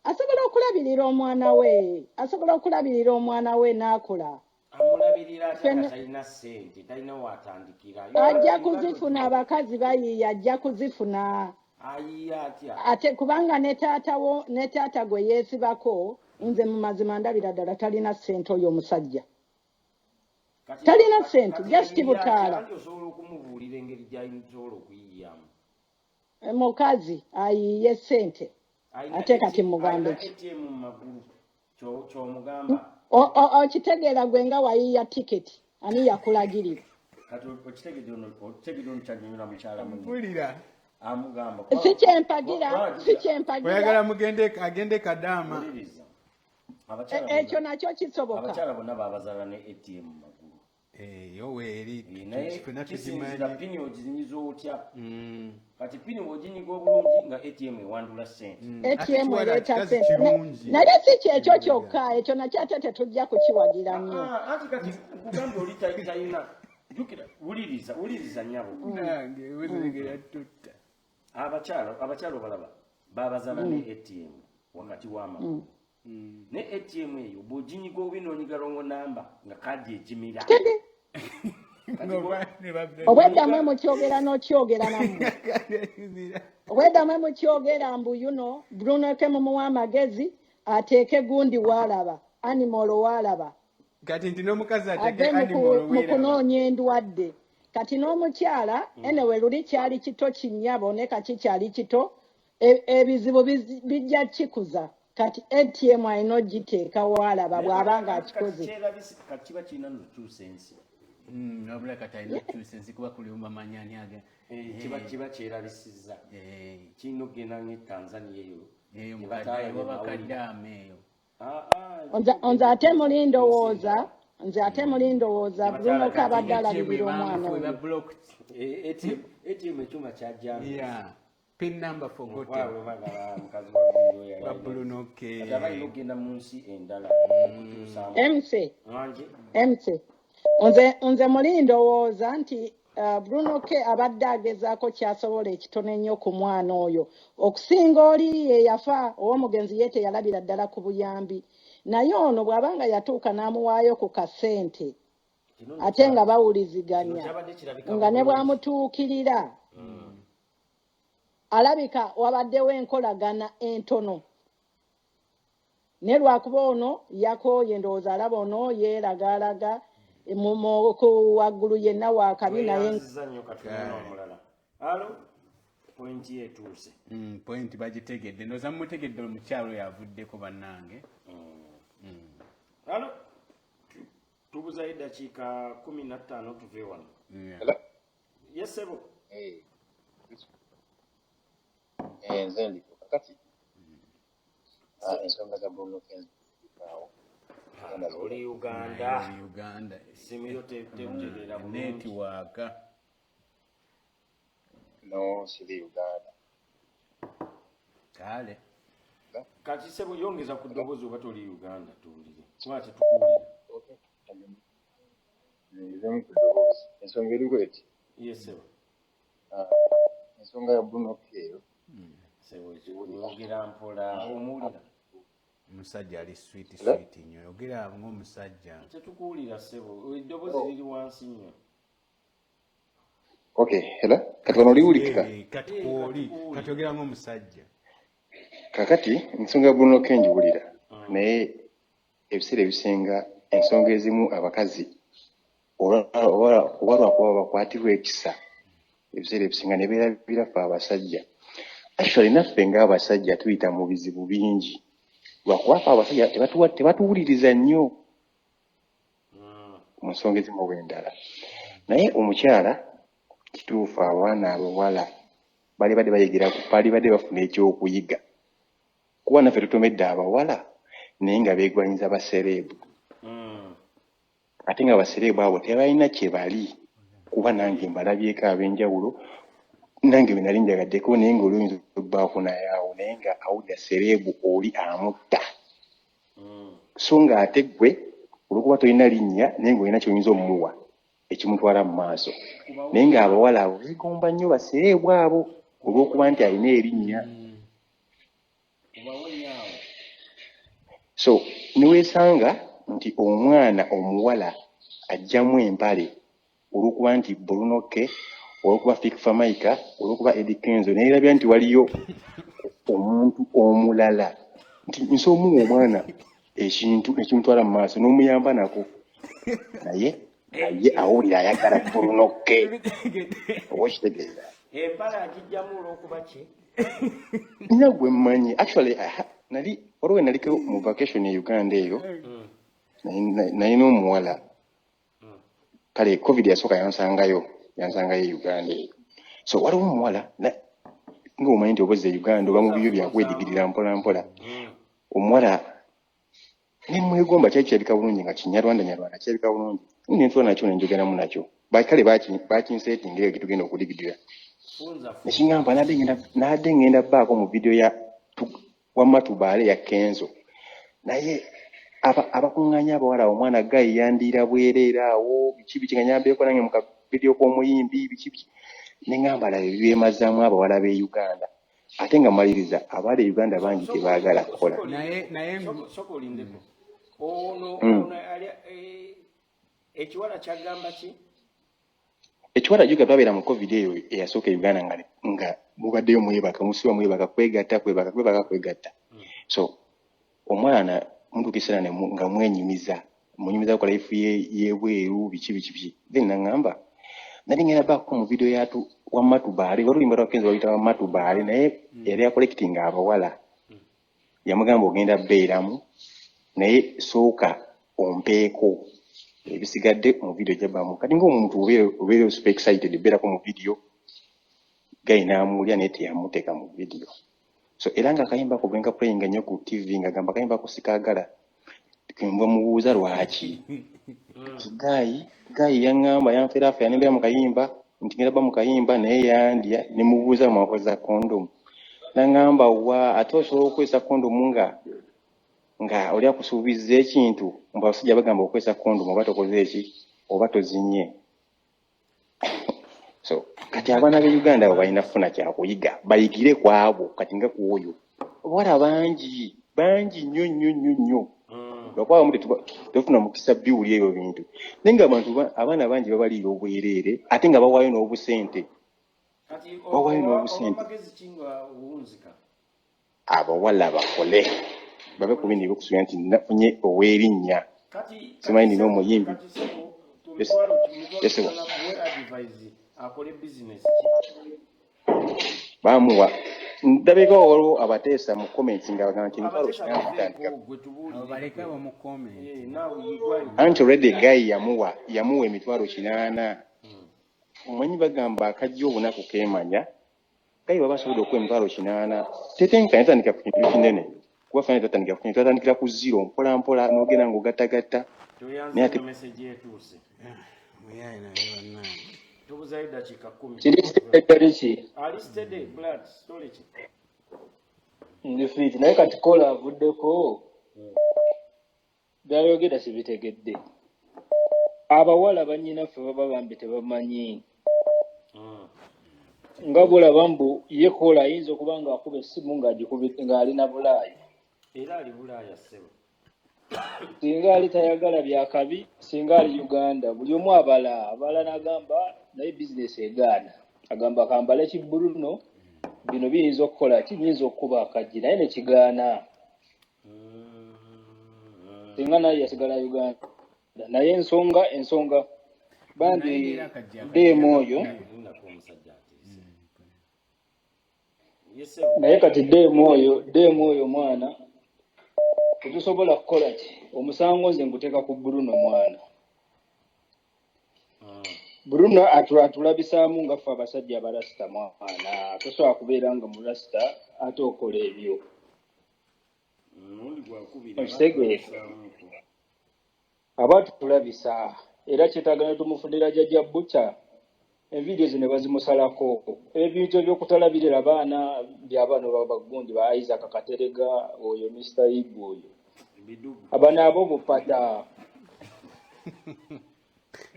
asobola okulabirira omwana we, asobola okulabirira omwana we n'akula.
Amulabirira ate nga talina ssente, talina waatandikira?
Ajja kuzifuna, abakazi bayiiya, ajja kuzifuna.
Ayiiya atya?
Ate kubanga ne taata wo, ne taata gwe yeesibako, nze mu mazima ndabira ddala talina ssente oyo omusajja. Talina ssente,
Kati
just
ayiiya atya?
butaala.
Anti osobola okumubuulira engeri gy'asobola okuyiiyamu.
Mukazi ayiiye ssente.
Alina
Ate kati
ATM
mugambe
alina
ki?
ATM mu magulu, ky'omugamba.
Okitegeera gwe nga wayiiya tiketi, ani yakulagirira?
Kati okitegedde, ono okitegedde, ono kyanyonyola mukyala munne.
Mpulira.
Amugamba
Si kyempagira, si kyempagira.
Oyagala mugende agende Kadaama.
Wuliriza, abakyala
Ekyo nakyo kisoboka.
Abakyala bonna babazaala ne ATM mu magulu.
Eyo weeri.
Naye
ffenna
kisinzira
tugimanyi.
PIN oginyiza otya. Kati PIN bw'oginyiga obulungi nga ATM ewandula ssente.
Ate
ATM
kiwala
ereeta
kikazi
ssente.
kirungi.
Naye si kyekyo kyokka, ekyo nakyo ate tetujja kukiwagira nnyo.
Ah, anti kati nkugambye oli talina, jjukira, wuliriza, wuliriza nnyabo.
Nange wezeregera tutta.
Abakyala obalaba babazaala ne ATM wakati w'amagulu, ne ATM eyo bw'oginyiga obi n'onyiga wrong number nga kaadi egimira.
Tege.
Kati
Obwedda mwe mukyogera n'okyogera nammwe, obwedda mwe mukyogera mbu Bruno K mumuwa amagezi ateeke gundi waalaba animal waalaba.
Kati nti n'omukazi ateeke
Ave mu
animal
mu
weeraba.
Kunoonya endwadde. Kati n'omukyala, anyway, luli kyali kito kinnyabo, ne kaki kyali kito. Ebizibu bijja kikuza. Kati ATM alina ogiteeka waalaba bw'aba nga
Kati
akikoze.
Kyerabise, kati kiba kirina nokukyusa ensi.
Wabula kati alina okukyusa ensi kuba kuli bamanya ani aga.
Kiba kyerabisizza, kirina okugenda nga Tanzania eyo
eyo
gye bataalabye mawulire.
Wabakadaama eyo.
Ah, ah,
Nze ate muli ndowooza, nze ate muli ndowooza Bruno K abadde alabirira omwana
eba
oyo.
blocked.
ATM ekyuma kyajjambi.
Yeah, pin number forgotten.
Mukazi wa Gundi oyo
wa Bruno K.
Kati aba alina okugenda mu nsi endala okukyusaamu.
MC.
Wanje.
MC, nze muli ndowooza nti Bruno K abadde agezaako kyasobola ekitono ennyo ku mwana oyo okusinga oli ye yafa ow'omugenzi, ye teyalabira ddala ku buyambi, naye ono bw'aba nga yatuuka n'amuwaayo ku kasente
Kino nno
ate nga
kino
bawuliziganya
kyabadde kirabika
nga ne
bulungi.
Bw'amutuukirira alabika wabaddewo enkolagana entono, naye lwakuba ono yakooye, ndowooza alaba ono yeeragaalaga ku waggulu yenna wakabi naye.
Tweyanziza nnyo. Katulina omulala. Alo, point ye etuuse.
Point bagitegedde, ndowooza mumutegedde omukyalo oyo avuddeko bannange.
Alo, tubuzayo eddakiika 15 tuve wano.
Yeah.
Hello?
Yes, ssebo.
Nze ndiko kakati. Ensonga za Bruno K nzikaawo.
Oli Uganda?
Naye oli Uganda.
Simu yo tetegeera bulungi.
Network.
No, siri Uganda.
Kale.
Kati ssebo, yongeza ku ddoboozi oba toli Uganda tuwulire, kuba tetukuwulira.
Okay. Nzemu ku ddoboozi. Ensonga eri bweti.
Yes, ssebo.
Ensonga ya Bruno K eyo.
Ssebo, oyogera mpola, omuwulira?
Omusajja ali sweet.
Hello?
Sweet nnyo, yogera ng'omusajja.
Tetukuwulira ssebo, eddoboozi liri wansi nnyo.
Okay, hello? Kati wano oliwulikika?
Kati
Eh,
kwoli.
kati
Kati yogera ng'omusajja.
Kakati ensonga ya Bruno K ngiwulira. Naye ebiseera ebisinga ensonga ezimu abakazi oba lwakuba bakwatirwa ekisa ebiseera ebisinga ne beerabira ffe abasajja. Actually naffe ng'abasajja tuyita mu bizibu bingi. Lwakuba ffe abasajja tebatuwuliriza nnyo mu nsonga ezimu oba endala. Naye omukyala Kituufu abaana abawala bali badde bayigira bali badde bafuna ekyokuyiga kuba naffe tutomedde abawala naye nga beegwanyiza basereebu ate nga basereebu abo tebalina kye bali kuba nange mbalabyeko ab'enjawulo nange bwe nali njagaddeko naye nga oli oyinza okubaako naye awo naye nga awulira sereebu oli amutta so ng'ate ggwe olw'okuba tolina linnya naye ng'olina ky'oyinza omumuwa ekimutwala mu maaso naye ng'abawala abo beegomba nnyo basereebu abo olw'okuba nti alina erinnya. So ne weesanga nti omwana omuwala aggyamu empale olw'okuba nti Bruno K, olw'okuba Fik Fameica, olw'okuba Eddy Kenzo naye yerabira nti waliyo omuntu omulala nti nsobola omuwa omwana ekintu ekimutwala mu maaso n'omuyamba nako naye naye awulira ayagala Bruno K oba okitegeera.
Empale agijjamu olw'okuba ki?
Nina gwe mmanyi actually nali waliwo we naliko mu vacation e Uganda eyo nalina omuwala kale covid yasooka yansangayo yansangayo e Uganda eyo so waliwo omuwala nga omanyi nti obozza e Uganda oba mu byo byakwedigirira mpola mpola omuwala nemwegomba kyali kirabika bulungi nga kinyarwanda nyarwanda kirabika bulungi nentula nakyo nenjogeramu nakyo kale bakinsetinga eyo gyetugenda okudigidira nekingamba nadde ngenda baako mu vidiyo ya wamma tubaale ya Kenzo naye abakuŋŋaanya abawala omwana gayi yandiira bwereere awo biki biki nga nyambeeko nange mu kavidiyo k'omuyimbi biki biki neŋŋamba laba ebyemazaamu abawala b'e Uganda ate nga maliriza abawala e Uganda bangi tebaagala kukola.
Naye
Soka olindeko ono ono ali ekiwala kyagamba ki?
Ekiwala juga twabeera mu covid eyo eyasooka e Uganda nga mubaddeyo mwebaka musiba mwebaka kwegatta kwebaka kwebaka kwegatta so omwana mutuuka ekiseera nga mwenyumiza munyumiza ku life y'ebweru biki biki biki then naŋŋamba nali ngenda baako mu video ya wamma tubaale waliwo oluyimba lwa Kenzo baluyita wamma tubaale naye yali acollectinga abawala yamugamba ogenda beeramu naye sooka ompeeko ebisigadde mu video gyabbamu kati ng'omuntu obeera super excited beerako mu video guy n'amulya naye teyamuteeka mu video so era nga akayimba ako bwe nkaplayinga nnyo ku TV ng'agamba akayimba ako sikaagala nva mubuuza lwaki guy guy yaŋŋamba yanferaafera nembeera mu kayimba nti ngenda bba mu kayimba naye yandya ne mubuuza mwakozesa kondomu naŋŋamba wa ate osobola okukozesa kondomu nga nga oli akusuubizza ekintu mbu abasajja bagamba okukozesa kondomu oba tokoze eki oba tozinye so kati abaana b'e Uganda abo balina kufuna kyakuyiga bayigire ku abo kati nga ku oyo abawala bangi bangi nnyo nnyo nnyo nnyo lwakuba abamu tetufuna mukisa biwulira ebyo bintu naye nga abantu abaana bangi babaliira obwereere ate nga bawaayo n'obusente
Kati
bawaayo n'obusente
magezi ki nga owunzika?
Abawala bakole babe ku bino ebyokusuubira nti nafunye ow'erinnya
Kati
simanyi nina omuyimbi.
Kati sebo
Yes.
mitwalo mitwalo
Yes, sebo.
kinaana muwe advice akole business ki?
Bamuwa ndabeka waliwo abateesa mu comments nga bagamba nti emitwalo
Abateesa
kinaana kutandika
baveeko gwe tubuulire.
Abo baleke abo mu comment.
Naawe yigwayo.
Anti already guy yamuwa 800,000. Omanyi bagamba akajja obunaku keemanya guy baba asobodde okuwa 800,000 tetenkanya tatandika ku kintu kinene kuba fana tatandika ku kintu tatandikira ku zero mpola mpola n'ogenda ng'ogattagatta naye ate
Toyanze message etuuse.
Muyaye naye bannange.
Tubuzayo dakiika 10.
Kiri steady ki?
Ali steady blood story ki?
Ndi fit naye kati kola avuddeko byayogera sibitegedde. Abawala bannyinaffe baba bambi tebamanyi. Nga bw'olaba mbu ye kola ayinza okuba ng'akuba essimu ng'alina Bulaaya.
Era ali Bulaaya ssebo.
Singa ali tayagala byakabi, singa ali Uganda buli omu abala abala n'agamba naye bizinesi egaana. Agamba kambale ki Bruno bino biyinza okukola ki biyinza okukuba akaggi naye ne kigaana. Singa naye yasigala Uganda. Naye ensonga bambi
Naye era akajja
ddeemu oyo
Nako omusajja atiise. Ye ssebo.
Naye kati ddeemu oyo mwana tetusobola kukola ki omusango nze nguteeka ku Bruno mwana. Bruno atulabisaamu nga ffe abasajja abarasita mwana tosobola kubeera nga murasita ate okola ebyo.
Omulundi gwakubiri
Okitegeera?
abatulabisaamuko.
Aba atulabisa era kyetaaga ne tumufunira jjajja Butcher enviiri ezo ne bazimusalako. Ebintu ebyokutalabirira baana by'abaana bagundi ba Isaac Katerega oyo Mr. Ibu oyo.
Bidugu.
Abano ab'obupata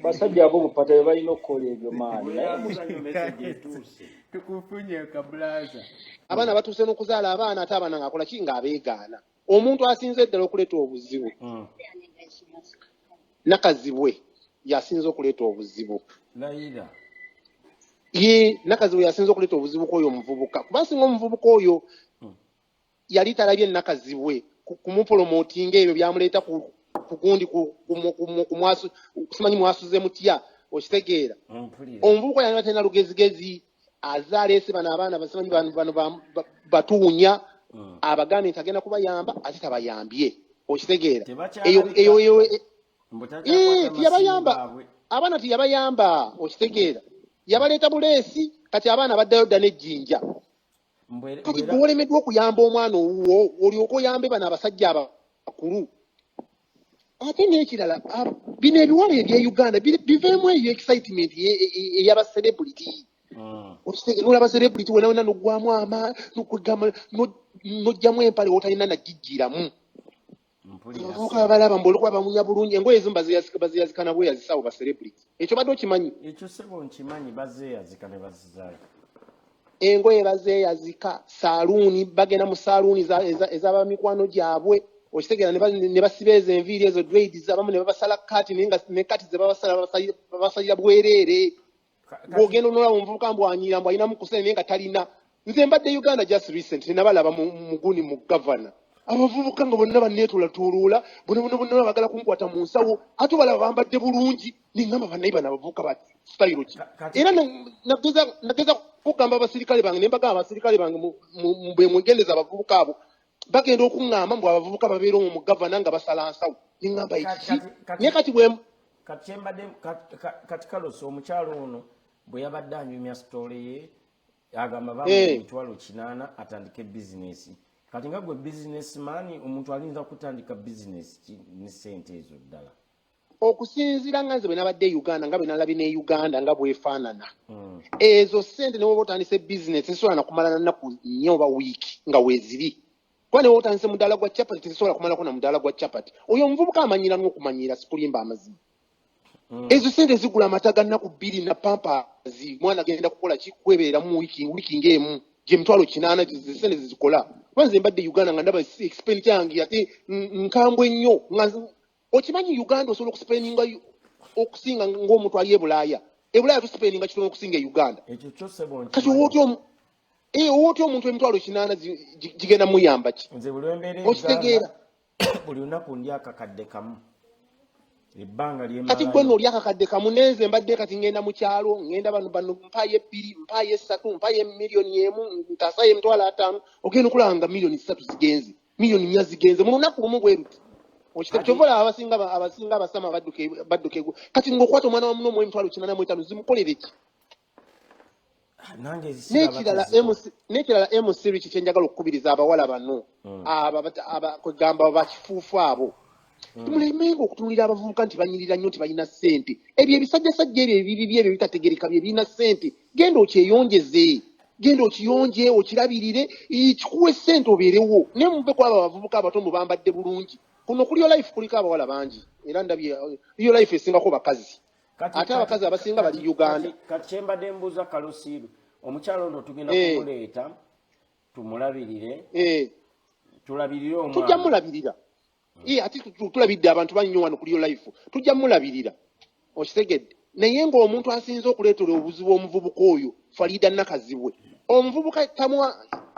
basajja ab'obupata be balina okukola ebyo maani naye
Weyanza nnyo message etuuse.
Tukufunye kabulaza.
Abaana batuuse n'okuzaala abaana ate abaana ng'akola ki ng'abeegaana. Omuntu asinze ddala okuleeta obuzibu Nakazibwe y'asinze okuleeta obuzibu.
Layira.
Ye Nakazibwe y'asinze okuleeta obuzibu kw'oyo omuvubuka kuba singa omuvubuka oyo yali talabye Nakazibwe kumupolomootinga ebyo byamuleeta ku kugundi ku simanyi mwasuze mutya okitegeera.
Mpulira.
Omuvubuka yali talina lugezigezi aze aleese bano abaana basimanyi bano batuunya abagambye nti agenda kubayamba ate tabayambye okitegeera. Eyo
Tebakyalabika.
eyo eyo
Mbu takyakwata masimu
tiyabayamba
gaabwe.
abaana tiyabayamba okitegeera. Yabaleeta buleesi kati abaana baddayo dda n'ejjinja. Kati
Mbwera
gwe olemeddwa okuyamba omwana owuwo olyoke oyambe bano abasajja abakulu. Ate n'ekirala bino ebiwala eby'e Uganda biveemu eyo excitement ey'aba celebrity. Okitegeera n'olaba celebrity wena wena n'oggwamu ama n'okwegamba n'oggyamu empale w'otalina nagiggyiramu.
Mpulira
Abavubuka
ssebo.
babalaba mbu olwokuba bamunya bulungi engoye ezimu bazeyazika na bweyazisa abo ba celebrity. Ekyo badde okimanyi?
Ekyo ssebo nkimanyi bazeeyazika ne bazizaayo.
Engoye bazeeyazika saaluuni bagenda mu saaluuni ez'abamikwano gyabwe okitegeera ne basiba ezo enviiri ezo dreads abamu ne babasala kati naye nga ne kati ze babasala babasalira bwereere.
Kati
Bw'ogenda onolaba omuvubuka mbu anyiira mbu alinamu ku ssente naye nga talina. Nze mbadde Uganda just recent nabalaba mu muguni mu gavana. Abavubuka nga bonna banneetoolatooloola bonna bonna bonna baagala kunkwata mu nsawo ate obalaba bambadde bulungi ne ŋŋamba bannaye bano abavubuka ba sitayiro ki.
Kati
Era nageza kugamba abasirikale bange ne mbagamba abasirikale bange bwe mwegendeza abavubuka abo bagenda okuŋŋamba mbu abavubuka babeera omwo mu gavana nga basala nsawo. Ne ŋŋamba ekiki naye kati bwe
Kati kyembadde kati Carlos omukyalo ono bwe yabadde anyumya sitole ye agamba bamuwa 800,000 atandike bizinesi. Kati nga gwe businessman omuntu alinza kutandika bizinesi ki ne ssente ezo ddala?
Okusinziira nga nze bwe nabadde e Uganda nga bwe nalabye ne Uganda nga bwefaanana ezo ssente ne bw'oba otandise bizinesi tezisobola na kumala na nnaku nnya oba wiiki nga weeziri. Kuba ne bw'oba otandise mudaala gwa chapati tezisobola kumalako na mudaala gwa chapati. Oyo omuvubuka amanyiira n'okumanyiira sikulimba amazima. Ezo ssente zigula amata ga nnaku bbiri na pampers mwana agenda kukola ki kwebeereramu wiiki ng'emu gye 800,000 ssente zezikola. Kuba nze mbadde Uganda nga ndaba expenditure yange ate nkambwe nnyo nga okimanyi Uganda osobola okusipendinga okusinga ng'omuntu ali e Bulaaya. E Bulaaya tusipendinga kitono okusinga e Uganda.
Ekyo kyo ssebo
Kati
nkimanyi.
owootya omuntu 800,000 gigenda muyamba ki?
Nze buli lwe mbeera e
Okitegeera?
Uganda buli lunaku ndya akakadde kamu. Ebbanga
Kati gwe nno
lyemmalayo.
oli akakadde kamu nenze mbadde kati ngenda mu kyalo ngenda bano bano mpaayo ebbiri mpaayo esatu mpaayo 1 million ntaasayo 50,000 ogenda okulaba nga 3 million zigenze 4 million zigenze mu lunaku lumu bwe luti.
Kati
Kyova olaba abasinga abasama badduka egwo. Kati ng'okwata omwana wa munno omuwa 805 zimukolere ki?
Nange siraba
N'ekirala
tezikola.
MC n'ekirala MC Rich kye njagala okukubiriza abawala bano aba kwegamba bakifuufu abo tumulemenga okutunulira abavubuka nti banyirira nnyo nti balina ssente. Ebyo ebisajjasajja ebyo ebibi ebyo ebitategereka bye birina ssente. Genda okyeyongeze, genda okiyonje okirabirire kikuwe ssente obeerewo naye muve ku abo abavubuka abato mbu bambadde bulungi. Kuno ku Real Life kuliko abawala bangi era ndabye Real Life esingako bakazi
Kati
ate
kati
abakazi abasinga bali
kati
Uganda.
Kati kyembadde mbuuza Kalosiiru omukyalo ono tugenda kumuleeta tumulabirire tulabirire
Tujja
omwana.
mulabirira. Ate tulabidde abantu bangi nnyo wano ku Real Life tujja mulabirira okitegedde naye ng'omuntu asinze okuleetera obuzibu omuvubuka oyo Farida Nakazibwe. Omuvubuka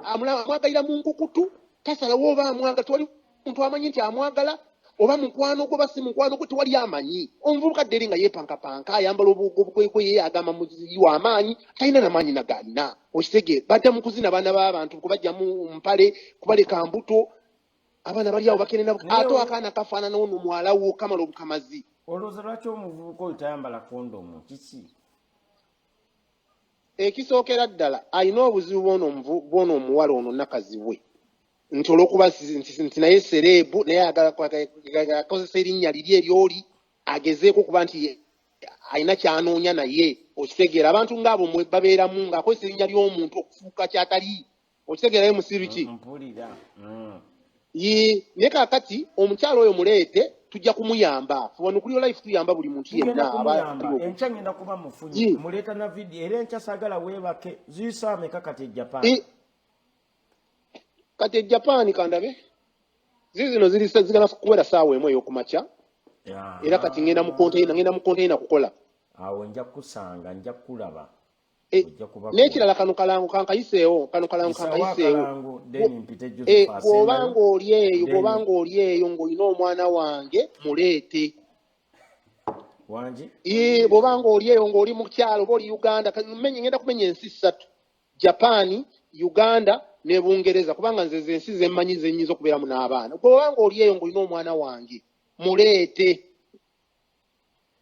amwagalira mu nkukutu tasalawo oba amwagala tewali muntu amanyi nti amwagala oba mukwano gwe oba si mukwano gwe tewali amanyi. Omuvubuka adda eri nga yeepankapanka ayambala obukwekwe ye agamba muziyi w'amaanyi talina namaanyi nagalina okitegeera. Badda mu kuzina abaana b'abantu kubajjamu mpale kubaleka mbuto abaana bali awo bakenena
Naye
ate akaana kafaanana ono muwala wo kamala obukamazi.
Olowooza lwaki omuvubuka oyo tayambala kondomu kiki?
Ekisookera ddala alina obuzibu bw'ono bw'ono omuwala ono Nakazibwe nti olw'okuba nti naye celeb, naye ayagala akozesa erinnya liri eryoli agezeeko okuba nti alina ky'anoonya, naye okitegeera abantu ng'abo mwe babeeramu ng'akozesa erinnya ly'omuntu okufuuka ky'atali, okitegeera ye musiru ki?
Mpulira.
Ye naye kaakati omukyala oyo muleete, tujja kumuyamba. Ffe wano kuli life tuyamba buli muntu
Tugenda
yenna aba
kumuyamba.
aliwo.
Enkya ngenda kuba mufunye. Muleeta na vidiyo era enkya saagala weebake. Ziyisa ameka kati e Japan?
Kati e Japan kandabe zizino ziri zigana kuwera saawa 1 ey'okumakya, era kati ngenda mu container, ngenda mu container kukola.
Awo nja kukusanga, nja kukulaba. Ojja kuba
N'ekirala kano kalango kankayiseewo, kano kalango
Isawo
kankayiseewo.
akalango, then mpite Joseph
Bw'oba
asembayo.
ng'oli eyo, bw'oba
Then
ng'oli eyo ng'olina omwana wange muleete.
Wangi?
Bw'oba ng'oli eyo ng'oli mu kyalo oba oli Uganda, ngenda kumenya ensi ssatu: Japan, Uganda ne Bungereza, kubanga nze ze ensi ze mmanyi ze nnyinza okubeeramu n'abaana. Bw'oba ng'oli eyo ng'olina omwana wange muleete.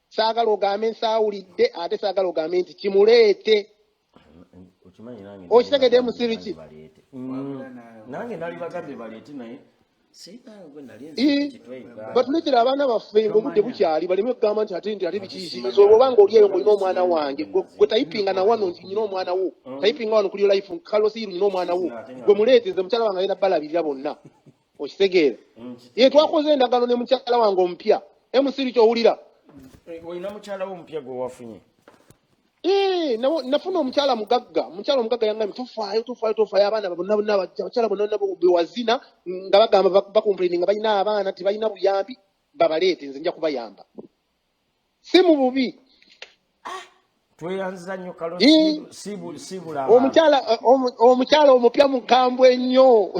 Saagala ogambe nsaawulidde, ate saagala ogambe nti kimuleete.
Okimanyi nange
Okitegedde
nali
musiru ki?
baleete. Nange nali bagambye baleete, naye sirina gwe nali nzibye kitwe Uganda.
Batuleetera abaana baffe ng'obudde bukyali, baleme kugamba nti ate biki. Nze bw'oba ng'oli eyo ng'olina omwana wange, gwe tayipinga na wano nti nyina omwana wo, tayipinga wano kuli life Carlos Hill nyina omwana wo, gwe muleete. Nze mukyala wange agenda balabirira bonna, okitegeera? Ye twakoze endagaano ne mukyala wange omupya emusiri, kyowulira?
Olina mukyala wo omupya gwe wafunye?
Nafuna omukyala mugagga. Omukyala omugagga yangambye, tofaayo, tofaayo, tofaayo, abaana bonna bonna, abakyala bonna bonna bewazina nga bagamba bacomplaini nga balina abaana tebalina buyambi, babaleete, nze nja kubayamba, si mu bubi.
Tweyanziza nnyo Carlos. Sibula abantu.
Omukyala omupya mukambwe nnyo.